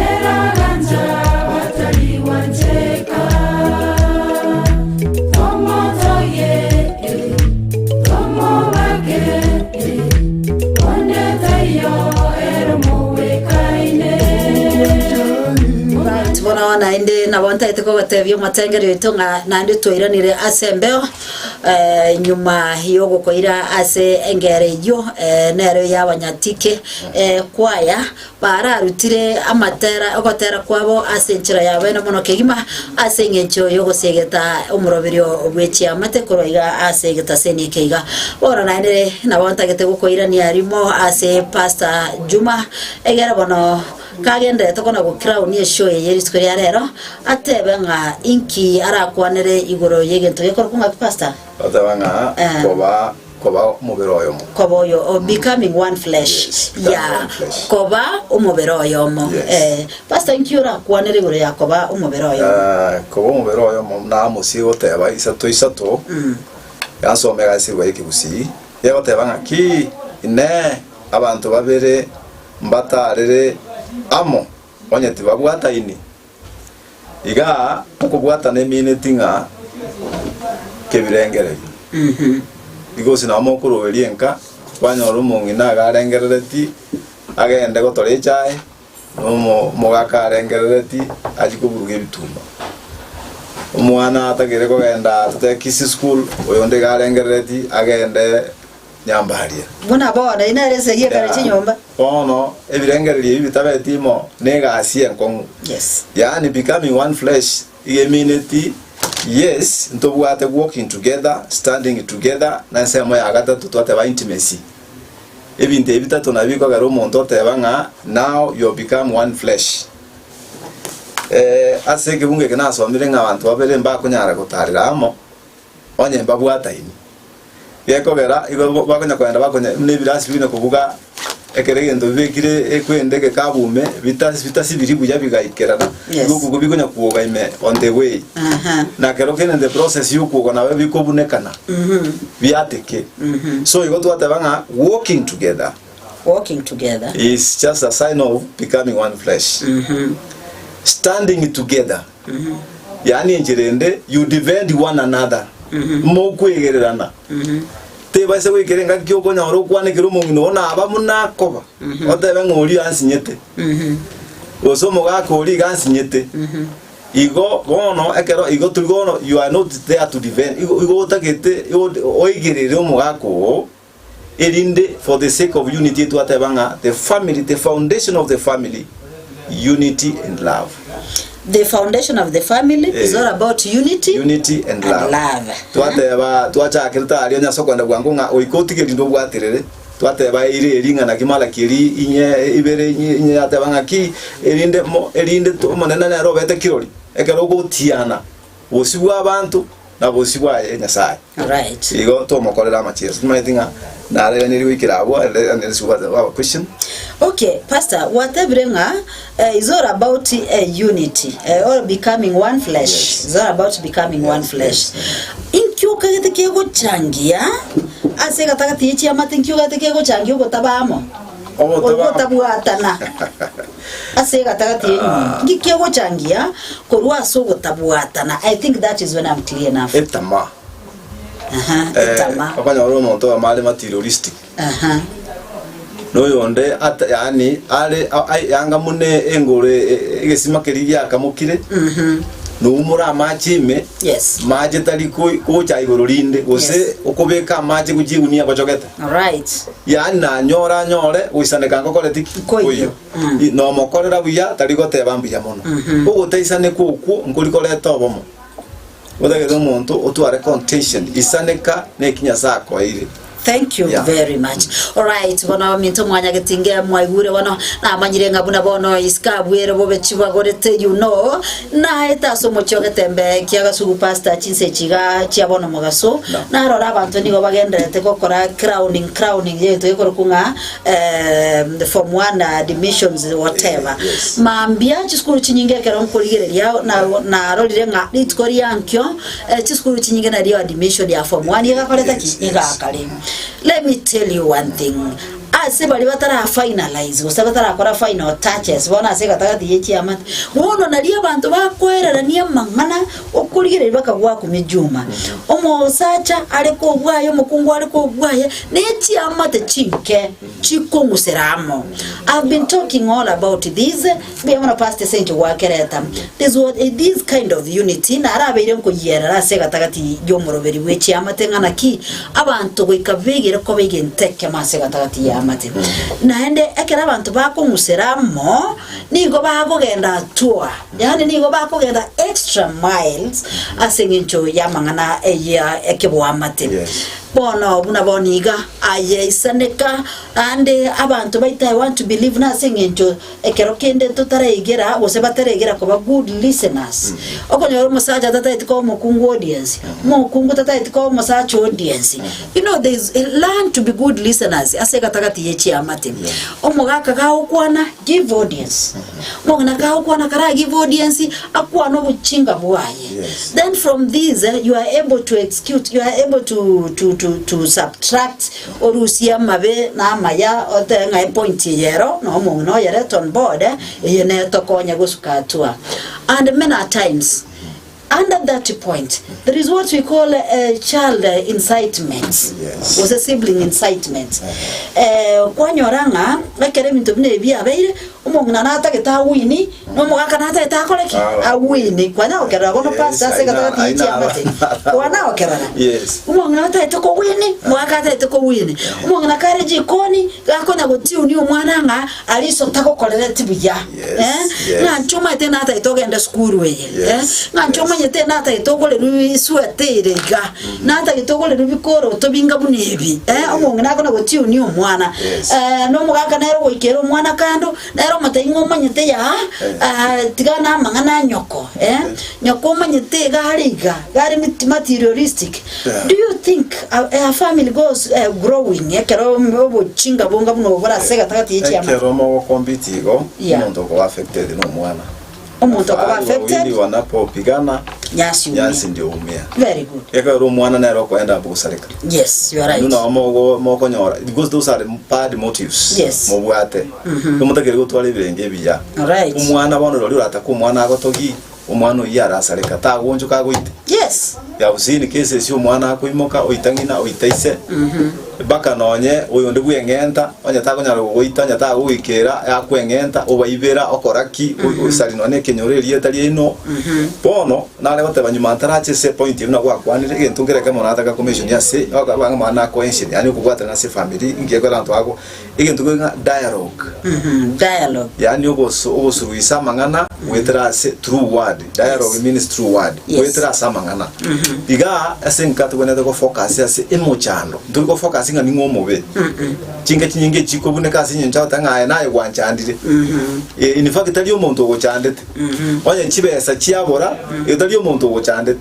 eraganja watali wanjeka tomotoye tomobake ondetayo eromowekaine. Right, bono naende nabo ntaete kogotebia omotengeri oito ng'a naende twairanire ase embeo nyuma yogokoira ase engere eywo nero ya abanyatike kwaya bararutire amatera ogotera kwabo ase enchera ya bene mono kegima ase eng'encho yogosegeta omoroberio bwa echiamate korwa iga ase egetaseni eke iga. Bono naende nabo ntagete gokoirania rimo ase Pastor Juma egere bono kagenderete kona gocrown eshow eye rituko ria rero atebe ng'a inki arakwanere igoro ya egento gekorokwa ng'aki pastor? Bateba ng'a Eh. koba koba omobere oyomo. Koba oyo o becoming one flesh. Yes, becoming Yeah, one flesh. koba omobere oyomo. Yes. Pastor inki orakwanere igoro ya koba omobere oyomo? Koba omobere oyomo namosie goteba isato isato yansomera ase erwa ekegusii egoteba ng'a ki ine abanto babere mbatarere amo onye tibabwataini iga okobwatana emineti ng'a kebirengererio. Igo gose nabo mokoroberia enka. Kwanyora omong'ina iga arengerereti agende gotora echae, na omogaka arengerereti achie koburuga ebituma. Omwana atagere kogenda tote Kisii school, oyonde iga arengerereti agende Nyambaria. Buna bono, eye nere esegi ekare chinyomba. Bono ebirengererio ebi bitabeti imo negasi enkong'u. Yes. Yaani becoming one flesh iga emineti yes ntobwate walking together, standing together na ensemo ya gatato twateba intimacy. Ebinto ebi bitato nabio bikogera omonto oteba ng'a now you have become one flesh. Eh, ase ekebungo eke nasomire ng'a abanto babere mbakonyara gotarera amo onye mbabwataini. Gekogera igo bakonya kogenda bakonya buna ebirasi bikonya kobuga ekero egento bibekire ekwende egekabu ime bitasibiri buya bigaikerana, Yes. igo okwo bikonya kwoga ime on the way. Aha. Na kero kende the process ya okwoga nabo bikobunekana biateke. So igo twateba ng'a walking together Walking together. is just a sign of becoming one flesh. Standing together Yaani enchera ende, you defend one another, mokwegererana. Tebaisa goikera engaki okonyora okwanekera omong'ina oo naba buna akoba, otebe ng'a oria ansinyete, gose omogaka oria iga ansinyete. Igo bono ekero igo tori bono you are not there to defend, igo igo otagete oigerere omogaka oo, erinde for the sake of unity twateba ng'a the family, the foundation of the family, unity and love. The foundation of the family is Eh. all about unity, Unity and and love. love. Twateba twachakire tari onye ase okwenda bwango ng'a oika otige rinde obwaterere twateba eire eri ng'a naki Malaki eri inye ibere inye inye yateba ng'a ki erinde mo erinde to omonene nere obete kirori ekero ogotiana bosio bwa abanto na bosio bwaye Nyasaye. Right. Igo tomokorera amacheso. Timanyeti ng'a nareganirie goikera abwo and unless you have a question. Okay, Pastor, gwatebire ng'a eh, is all about eh, unity eh, or becoming one flesh. Yes. Is all about becoming one Yes, flesh. yes. Inki okagete kegochangia ase egatagati ye chiamate inki okagete kegochangia ogotaba amo? Ogotaba- Ogotabwatana ase egatagati y'enyomba. Inki kegochangia korwa ase ogotabwatana? I think that is when I'm clear enough. Etama. Aha, Eh, etama. okonyora omonto oyomo are materialistic Aha. na oyonde ata yaani are a- ai- yanga muna engoro e- e- egesima keria giakamokire noumore amache ime Yes. mache tari ko- gocha igoro rinde gose Yes. okobeka amache gochia egunia agochogete Alright. Yaani nanyore anyore goisaneka ngokoreti ki? Nkoiyo. Nkoiyo. Nomokorera buya tari goteba mbuya mono. Ogotaisaneka okwo nkori koreta obomo. Otagete omonto otware contention, isaneka neki Nyasae akoeire. Thank you Yeah. very much. Alright, bono abaminto mwanyagetinge mwaigure bono namanyire ng'a buna bono isiko abwere bobe chibagorete you know naete ase omochie ogetembe kia Gasugu pastor chinsa echi iga chia bono mogaso No. narora abanto nigo bagendererete gokora crowning crowning egento gekorokwa ng'a eh, form one admissions whatever Yes. mambia chisukuru chinyinge ekero nkorigereria na- narorire ng'a rituko ria nkio eh, chisukuru chinyinge nario admission ya form one egakorete ki Yes, yes. egakare let me tell you one thing ase baria batara finalize gose batarakora final touches bono ase egatagati ye chiamate bono nario abanto bakoererania amang'ana Okorigereria bakagwakumia Juma, omosacha are kobwaye, omokungu are kobwaye, ne chiamate chinke chikong'usera amo. I've been talking all about this, mbuya mono Pastor ase enchera gwakereta. This what, this kind of unity narabeire nkoyierera ase egatagati y'omoroberi bwe chiamate ng'a naki abanto goika begere koba egento ekemo ase egatagati y'amate. Naende ekero abanto bakong'usera amo, nigo bakogenda atua. Yaani nigo bakogenda extra miles ase eng'encho y'amang'ana ya ekeboamate. Yes. Bono buna bono iga aye isaneka naende abanto baito I want to believe nase eng'encho ekero kende totaraigera gose bataregera koba good listeners. Okonyora omosacha tataeti koba omokungu audience, omokungu tataeti koba omosacha audience. You know there is learn to be good listeners ase egatagati ye chiamate. Omogaka gagokwana give audience. Omong'ina kagokwana kara give audience akwane obochinga bwaye. Yes. Then from this eh, you are able to execute, you are able to, to, to, to subtract orusie amabe na amaya otebe ng'a epoint eye ero na omong'ina oyerete on board eh, eye netokonya gosuka hatua. And many a times. Under that point, there is what we call child incitement Yes. gose sibling incitement. Eh, kwanyora ng'a ekero ebinto buna ebi biabeire, omong'ina natagete awini, na omogaka natagete akore ki? Ah. Awini. Kwanya gokerora bono Yes, pastor ase aina- egatagati ye aina- chiamate. Kwana gokerora. Yes. Omong'ina otagete kowini, omogaka atagete kowini. Omong'ina kare jikoni, gakonya gotiunia omwana ng'a ariso tagokorereti buya. Yes, Eh, yes. ng'a nche omanyete natagete ogende sukuru eye. Eh, Yes, ng'a nche yes. omanyete natagete ogorerwe esweta ere iga. Natagete ogorerwe bikoroto binga buna ebi. Eh, omong'ina akona gotiunia omwana. Yes. Eh, na omogaka nere ogoikera omwana kando, nere omotebia ng'a omanyete yaa, Eh. ah, tiga na amang'ana a nyoko. Eh, nyoko omanyete iga are iga, iga are materialistic. Yeah. Do you think a, a family goes growing ekero obochinga bonga buna obo bore ase egatagati ye chiamate? Ekero mogokompete igo, Yeah. omonto okoba affected na omwana. Omonto okoba Afahali affected wawili wanapopigana, nyasi umia. nyasi ndio umia. Very good. Ekero omwana nere okoenda abwo gosareka. Yes, you are right. Inwe nabo mogo mokonyora because those are bad motives Yes. mobwate. Omotakeri gotwara ebirenge ebiya. Alright. Omwana bono rirorio oratake omwana agotogi, omwana oyio arasareka tagonchoka agoite. Yes. Ya usini kese ase omwana akoimoka oita ng'ina oita ise mpaka nonye oyonde bweng'enta onye takonyara gogoita onye tagogoikera yakweng'enta obaibera okora ki osari nonye ekenyoro erieta riaino bono nare goteba nyuma ntarache ase epoint buna gwakwanire egento nkere ekemo nataka komentioni ase okabanga omwana nakoention yaani okobwatana ase efamiri inki ekero abanto bago egento kere ng'a dialogue. Dialogue. Yaani ogosuruisa amang'ana goetera ase true word. Dialogue Yes. means true word. Yes. Goetera ase amang'ana. Igaa ase enka tobwenerete gofocus ase emochando. Ntori gofocus ng'a ning'o omobe. Chinka chinyinge echikobuneka ase eng'encho agoteba ng'a aye naye gwanchandire. Eh, in fact tari omonto ogochandete. Onye chibesa chiabora, erio tari omonto ogochandete.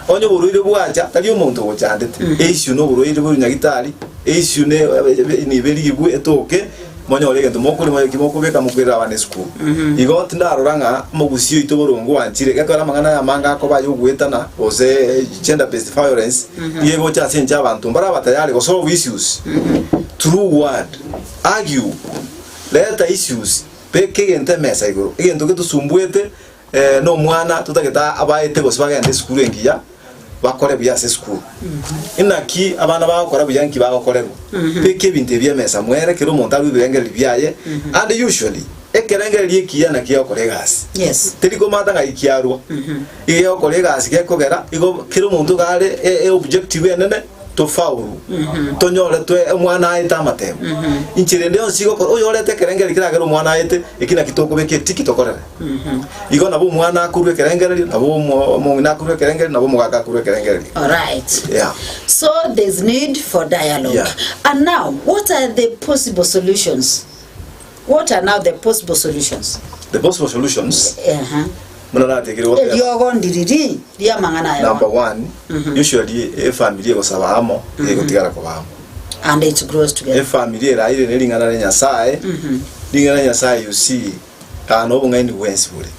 Onye oborwaire bwacha, tari omonto ogochandete. Issue na oborwaire bore nyagitari, issue ne nibe rigwe etoke, Monyore egento mokorema eki mokobeka mokoirera abana esukuru. Igo tindarora ng'a omogusii oito boronge oanchire, gekogera amang'ana aya amange akoba ay'ogoetana gose gender based violence nigo egocha ase enchera abanto mbare abatayari go solve issues through word, argue, leta issues, beka egento emesa igoro, egento getosumbuete na omwana totagete abaete gose bagende esukuru engiya. bakore buya ase esukuru. Inaki abana bagokora buya nki bagokorerwa? Beka ebinto ebi emesa mwere kera omonto arue ebirengererio biaye and usually ekerengererio ekiya naki gegokora egasi. Yes. Teri komata ng'ai kiarwa. Iga gegokora egasi gekogera igo kera omonto iga are e- e objective enene tofaulu tonyore twe omwana aete amatemo. Inchera ende yonsi igokora oyorete ekerengererio keragere omwana aete eki naki tokobeka etiki tokorere. Igo nabo omwana akorua ekerengererio, nabo omong'ina akorua ekerengererio, nabo omogaka akorua ekerengererio. Alright. Yeah. So there's need for dialogue. Yeah. And now, what are the possible solutions? What are now the possible solutions? The possible solutions, Uh-huh. buna natekire goteba. Eriogo ndiriri riamang'ana aya Number bono. one, usually efamiri egosaba amo, egotigara koba amo. And it grows together. Efamiri eraire ne ring'ana ria Nyasaye, ring'ana ria Nyasaye you see, Aa nobong'aini bwensi bore.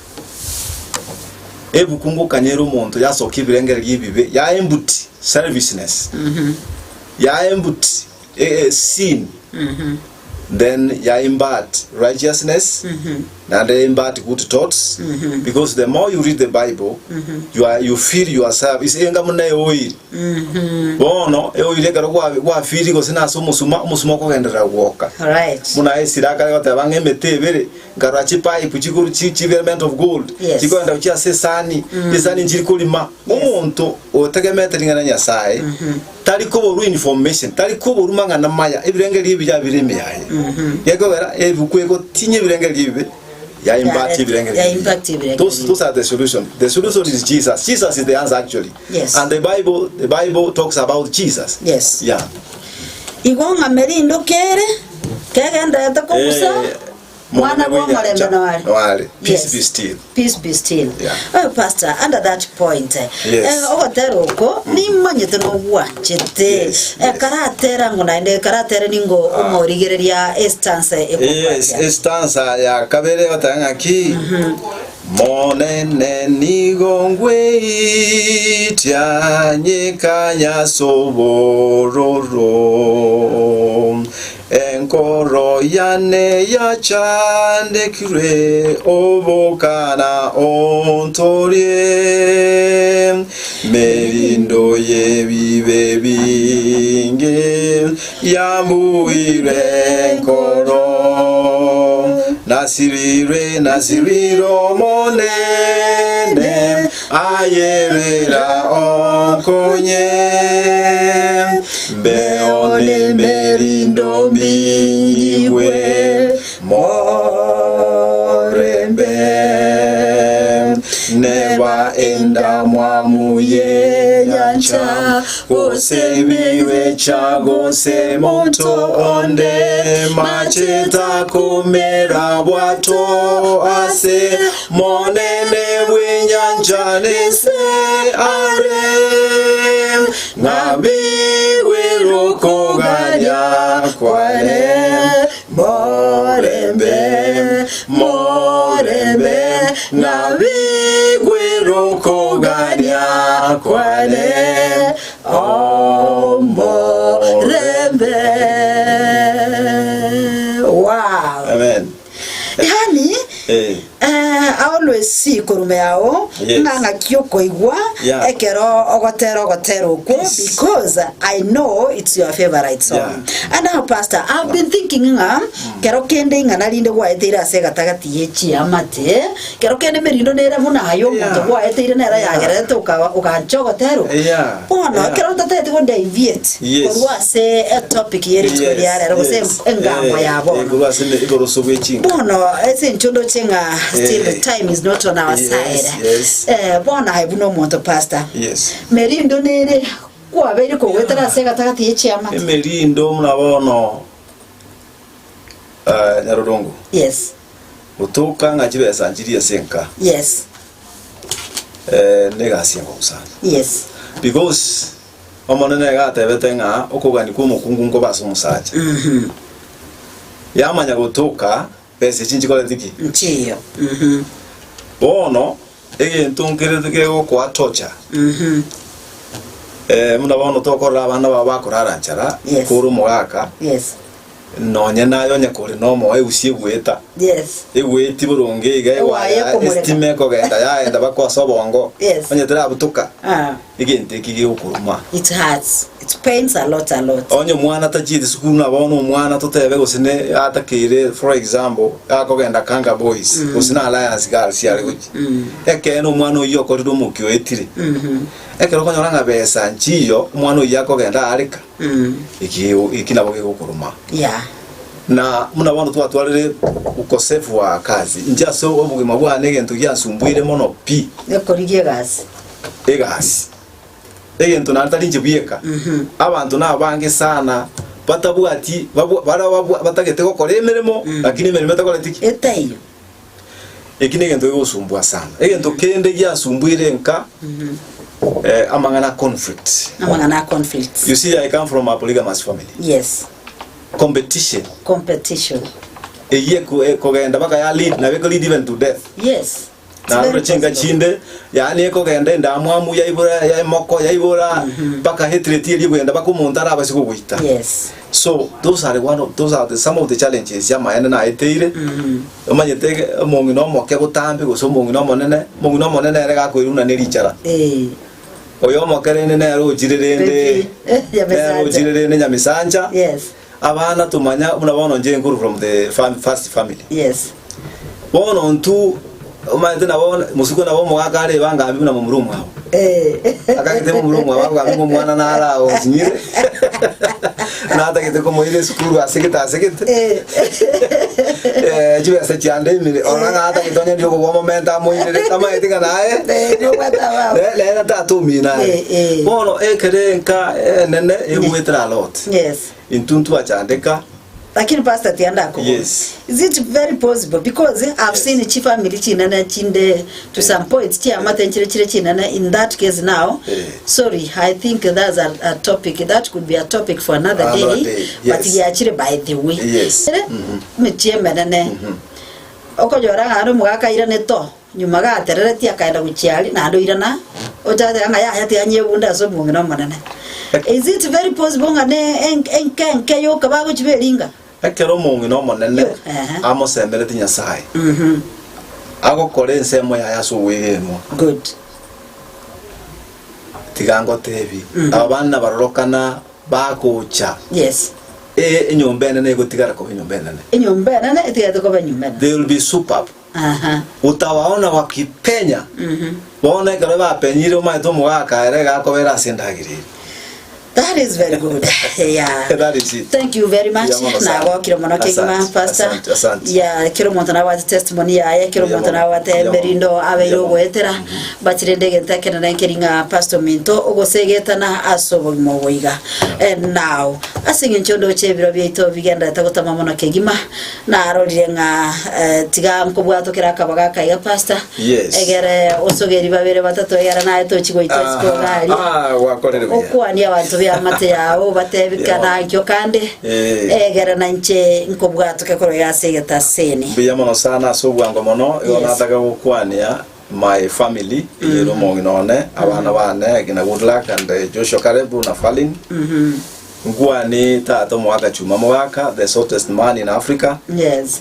Ebuku ngokanya ere omonto yasokia ebirengererio ebibe, ya embuti, selfishness, ya embuti, sin, then ya imbart righteousness, naende ya imbart good thoughts, because the more you read the Bible, you are, you feel yourself, ise enga buna eoil. Bono, eoil ekero gwa- gwafeeli gose nase omosuma, omosuma okogenderera gwoka. Alright. Buna esira akare goteba ng'a emete ebere, Nkarora chipaipu chigoro chi chigarment of gold Yes. chikoenda gochia ase esani, esani nchiri korima. Omonto otegemete ring'ana ria Nyasae tari koborwa information, tari koborwa mang'ana maya, ebirengererio ebiya bire ime yaye. Gekogera ebuku egotinyia ebirengererio ebibe ya impact Ya- ebirengererio ya ebiya. impact ebirengererio Those, those are the solution. The solution is Jesus. Jesus is the answer actually. Yes. And the Bible talks about Jesus. Yes. Yeah. Igo ng'a merindoke ere, kegenderete kogusa, Eh, mwana bw'omorembe noare. Noare. Peace Yes. be still. Peace be still. Yeah. Oh, pastor, under that point, eh, Yes. eh, ogotera oko nimanyete nogwanchete. Yes, Eh, yes. karatera ngo naende karatere ningo omorigereria estanse Yes, ekobwatia. estanza ya kabere goteba ng'aki Monene nigo ngweitia nyikanya sobororo Enkoro yane yachandekirwe obokana ontorie. y'ebibe binge yambuire nkoro. Nasirirwe, nasirirwe Omonene, ayerera onkonye. Mbeo nemerindo mbigwe morembe, neba endamwamu y'enyancha, gose bibecha gose monto onde, mache takomera bwato ase monene bw'enyancha nese are, ng'abigwe rokoganya kwane morembe, morembe, ng'abigwe rokoganya kwane omorembe. Wow. Amen. Yani Eh. I always see korume yao Yes. ng'a ng'aki okoigwa ekero ogotera ogotera okwo because I know it's your favorite song. And now pastor, I've been thinking ng'a kero kende ing'ana rinde gwaeteire ase egatagati ye chiamate, kero kende emerindo nere buna aye omonto gwaeteire nere yagerete okaba ogancha ogotera oko. Bono ekero ntatagete go deviate korwa ase etopic ye rituko ria rero gose engamwa ya bono. Korwa ase eboroso bwe chinka. Bono ase inche ndoche ng'a still the time is not on our side. Eh, bono aye buna omonto pastor. Merindo nere kwabeire kogoetera ase egatagati ye chiamate. Emerindo buna bono Nyarorongo. Yes. Gotoka ng'a chibesa nchirie ase enka. Yes. Negasi enkongu sana. Yes. Because Omonene iga atebete ng'a okogania kw'omokungu nkobe ase omosacha. Yamanya gotoka besa echi nchikoreti ki? Nchiyo. Bono egento nkere kegokoa torture. Buna bono tokorora abana babo bakorara nchara, Yes. kore omogaka, Yes. Nonye naye onye kore nomoyo egusie egweta, Yes. egweti boronge iga Ewaya egwaya ekomoreka. esitima ekogenda yaenda mpaka ase obongo, Yes. onye terabutoka, Ah. egento eki gegokoruma. It hurts. It pains a lot, a lot. Onye omwana tachieti sukuru na bono omwana totebe gose ne atakeire for example akogenda Kanga Boys gose na Alliance Girls are gochia. Ekeene omwana oyio okorire omokia oetire. Ekero okonyora ng'a besa nchiyo omwana oyio akogenda areka. Eki eki nabo gegokoroma. Yeah. Na buna bono twatwarire ukosefu wa kazi, inche ase obogima bwane egento giansumbuire mono pi. Gekorigia egasi. Egasi. Egento naende tari inche bweka, abanto nabange sana batabwati babwa bara babwa batagete gokora emeremo, lakini emeremo etakoreti ki? Etaiyo. Eki negento kegosumbua sana. Egento kende giasumbuire nka amang'ana a conflict. Amang'ana a conflicts. You see I come from a polygamous family. Yes. Competition. Competition. Eyio ekogenda mpaka ya lead, nabo eko lead even to death. Yes. It's Narora very chinka possible. chinde, yaani ekogenda endamwamu yaibora emoko yaibora mpaka hatred eria ekogenda mpaka omonto arabase kogoita. Yes. So those are one of those are the some of the challenges y'amaene naeteire, omanyete omong'ina omoke botambe gose omong'ina omonene, omong'ina omonene ere gakoirwa buna ne richara. Eh. Oyo omoke rende nere ochire rende, Baby. nere ochire Nyamisancha. rende Nyamisancha, Yes. abana tomanya buna bono inche nkorwa from the fam first family. Yes. Bono intwe omanyete nabo mosuko nabo omogaka are ebangambi buna momura omwabo. Akagete momura omwabo agogambi ng'a omwana nare ago osinyire, natagete komoira esukuru asegete asegete, chibesa chiandemire, orora ng'a atagete onye ndiri okobua omomento amoirere, tamanyeti ng'a naye nere tata omino are. Bono ekere enka enene egwetera a lot. Yes. Intwe ntwachandeka. Lakini pastor tiga ndakobora. Yes. Is it very possible because I've Yes. seen chifamily chinene chinde to some point chiamate nchire chire chinene in that case now Eh. sorry I think that's a topic that could be a topic for another Another day, day, but yes. giachire by the way Yes. Ere, emechie emenene okonyora ng'a naende omogaka airane to nyuma gatereretie akaenda gochia aria naende oirana Ochateba ng'a yaya tiga nyebunde ase omong'ina omonene. Is it very possible ng'a ne enka enke yoka bagochi beringa? Ekero omong'ina omonene Ehe. amosemeretie Nyasae, agokora ensemo yaye ase obwegenwa. Good. Tiga ngotebi, aba bana barorokana bagocha. Yes. E, enyomba enene egotigara koba enyomba enene. Enyomba enene etigarete koba enyomba enene. They will be superb. Aha. Utawaona wakipenya. Bono ekero bapenyire omanyete omogaka ere iga akobera ase endagera eria. That is very good. Yeah. That is it. Thank you very much. Mbuya mono sana. Nagokire mono kegima Asante, pastor. asante, asante. Yeah, kero omonto nabwate testimony yaye, kero Mbuya omonto mono, nabwate mbuya mono, emerindo abeire mbuya mono. ogoetera. But rende egento ekenene nkeri ng'a pastor ominto ogosegetana ase obogima obo iga. And now, ase eng'encho ndoche ebiro biaito bigenderete gotama mono kegima, Narorire ng'a tiga nkobwatokera akabaga aka iga pastor, Yes. egere osogeri babere batato egere naye tochi goitwa isiko iga aria. Ah, gwakorire buya. Okwanie abanto b'eamate yao obatebi Yeah. kana nkio kande Eh. egere na inche nkobwatoke korwa iga ase egetaseni. Mbuya mono sana ase obwango mono igo Yes. nataka gokwania my family eyere omong'ina one abana bane ekina Goodluck and eh, Joshua Karebu na Falin Nkwani tata omogaka Chuma Mogaka the shortest man in Africa Yes.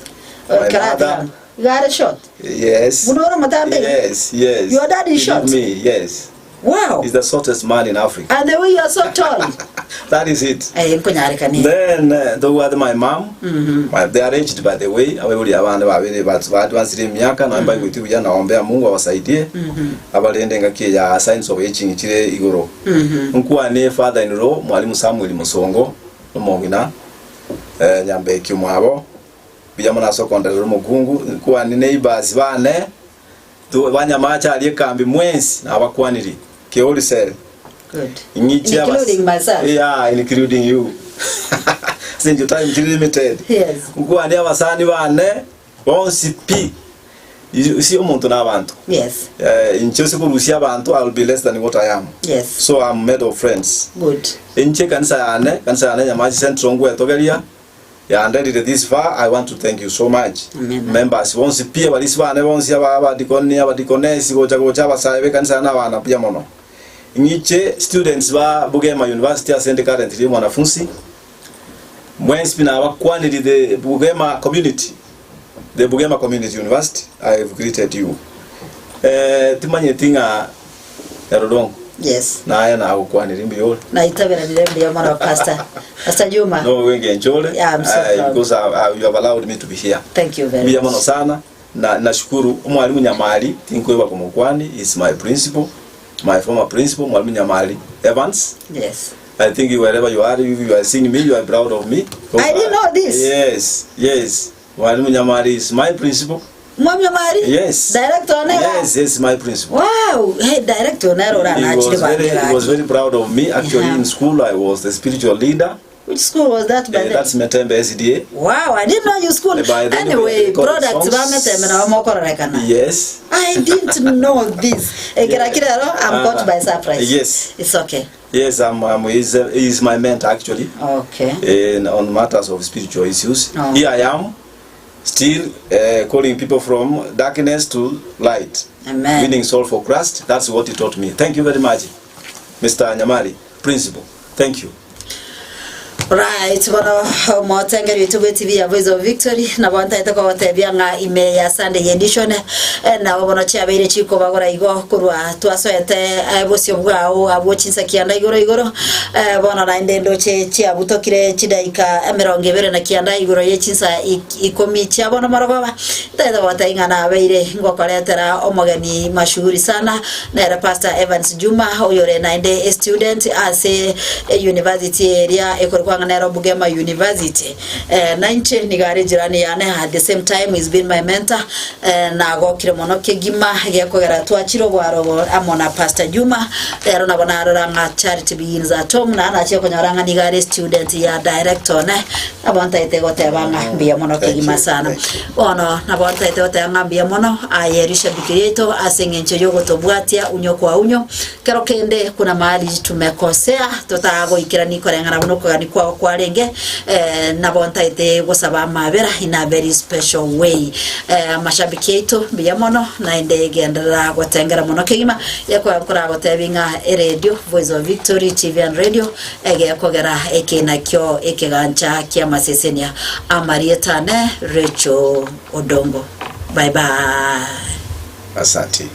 My Karatiga. mother. Iga are short. yes Buna ore omotambe iga? yes yes Your dad is Believe short? me yes Wow. he's the shortest man in Africa And the way you are so tall. that is it Eh, nkonyarekane. then tobwate my mom my, they are aged by the way abaibori abande babere badvansire emiaka nabo mbaigweti buya naombea Mungu abasaidie abarende engaki eye ya signs of aging chire igoro Nkwane father in law mwalimu Samuel Mosongo omong'ina eh, Nyambeki omwabo mbuya mono ase okonderera omokungu nkwane neighbors bane tu- banyamache aria ekambi mwensi nabakwaniri keorisel Good. ing'iche Including myself. yeah including you since your time is limited Yes. nkwane abasani bane bonsi pi Si omonto na abanto. Yes. Eh, inche ase korusia abanto I will be less than what I am. Yes. So I'm made of friends. Good. Inche kanisa yane, kanisa yane Nyamachi Central ngwetogeria yanderire this far I want to thank you so much. Amen. Members bonsi pi abarisi bane bonsi aba abadikoni abadikonesi gocha gocha abasae be kanisa yane abana mbuya mono. Ing'iche students ba Bugema University ase inde currently mwanafunzi mwensi pi nabakwaniri the Bugema community. The Bugema Community University, I have greeted you. Eh, timanyeti ng'a Nyarudongo Yes. naye nagokwanire mbuya ore. Naitaberanire mbuya mono Pastor. Pastor Juma. No wengencho ore. Yeah, I'm so proud. because I, you have allowed me to be here. Thank you very Mbuya much. mono sana na nashukuru omwalimu Nyamari tinkoeba komokwani is my principal my former principal mwalimu Nyamari Evans Yes. I think wherever you are, if you are seeing me, you are proud of me. I didn't know this. Yes, yes. Mwalimu Nyamari is my principal. Mwalimu Nyamari? Yes. Director onera? Yes, yes, my principal. Wow. Hey, director onera ora He nachire was very, he was bandera. very proud of me. Actually, Yeah. in school, I was the spiritual leader. Which school was that by then? That's Metembe SDA. Wow, I didn't know you school. By then we Anyway, recorded products songs. ba Metembe na bamokorerekana. Yes. I didn't know this. Ekera Yeah. kirero, I'm caught by surprise. Yes. It's okay. Yes, I'm, he's my mentor actually Okay. in, on matters of spiritual issues. Oh. Here I am, still calling people from darkness to light. Amen. Winning soul for Christ. That's what he taught me. Thank you very much, Mr. Nyamari, principal. Thank you. Right, bono omotengeri oito bwe TV ya Voice of Victory nabo ntaete kogotebia ng'a ime ya Sunday edition eh, nabo bono chiabeire chikobagora igo korwa twasoete eh, bosio bwao abwo chinsa kianda igoro igoro eh, bono naende ndoche chiabutokire chidaika emerongo ebere na kianda igoro ye chinsa ikomi chia bono marogoba ntaete kogotebia ng'a nabeire ngokoretera omogeni mashuhuri sana nere Pastor Evans Juma oyore naende e student ase e university eria ekorokwa ng'a nero Bugema University eh, na inche nigo are jirani yane at the same time he's been my mentor eh, nagokire mono kegima gekogera twachire obwaro amo na Pastor Juma rero nabo narora ng'a charity begins at home na nachie konyora ng'a nigo are student ya director ne nabo ntaete goteba ng'a mbuya mono Thank kegima you, sana thank you. bono nabo ntaete goteba ng'a mbuya mono aye rishabiki riaito ase eng'encho yogotobwatia unyo kwa unyo kero kende kuna mahali tumekosea totagoikerani koreng'ana buna okogani kwao kwarenge eh, nabo ntaete gosaba amabera in a very special way eh, amashabiki aito mbuya mono naende genderera gotengera mono kegima gekoa nkoragotebi ng'a eradio Voice of Victory TV and radio egekogera eke nakio ekegancha kia amasesenia amarieta ane Rachel Odongo bye bye. Asante.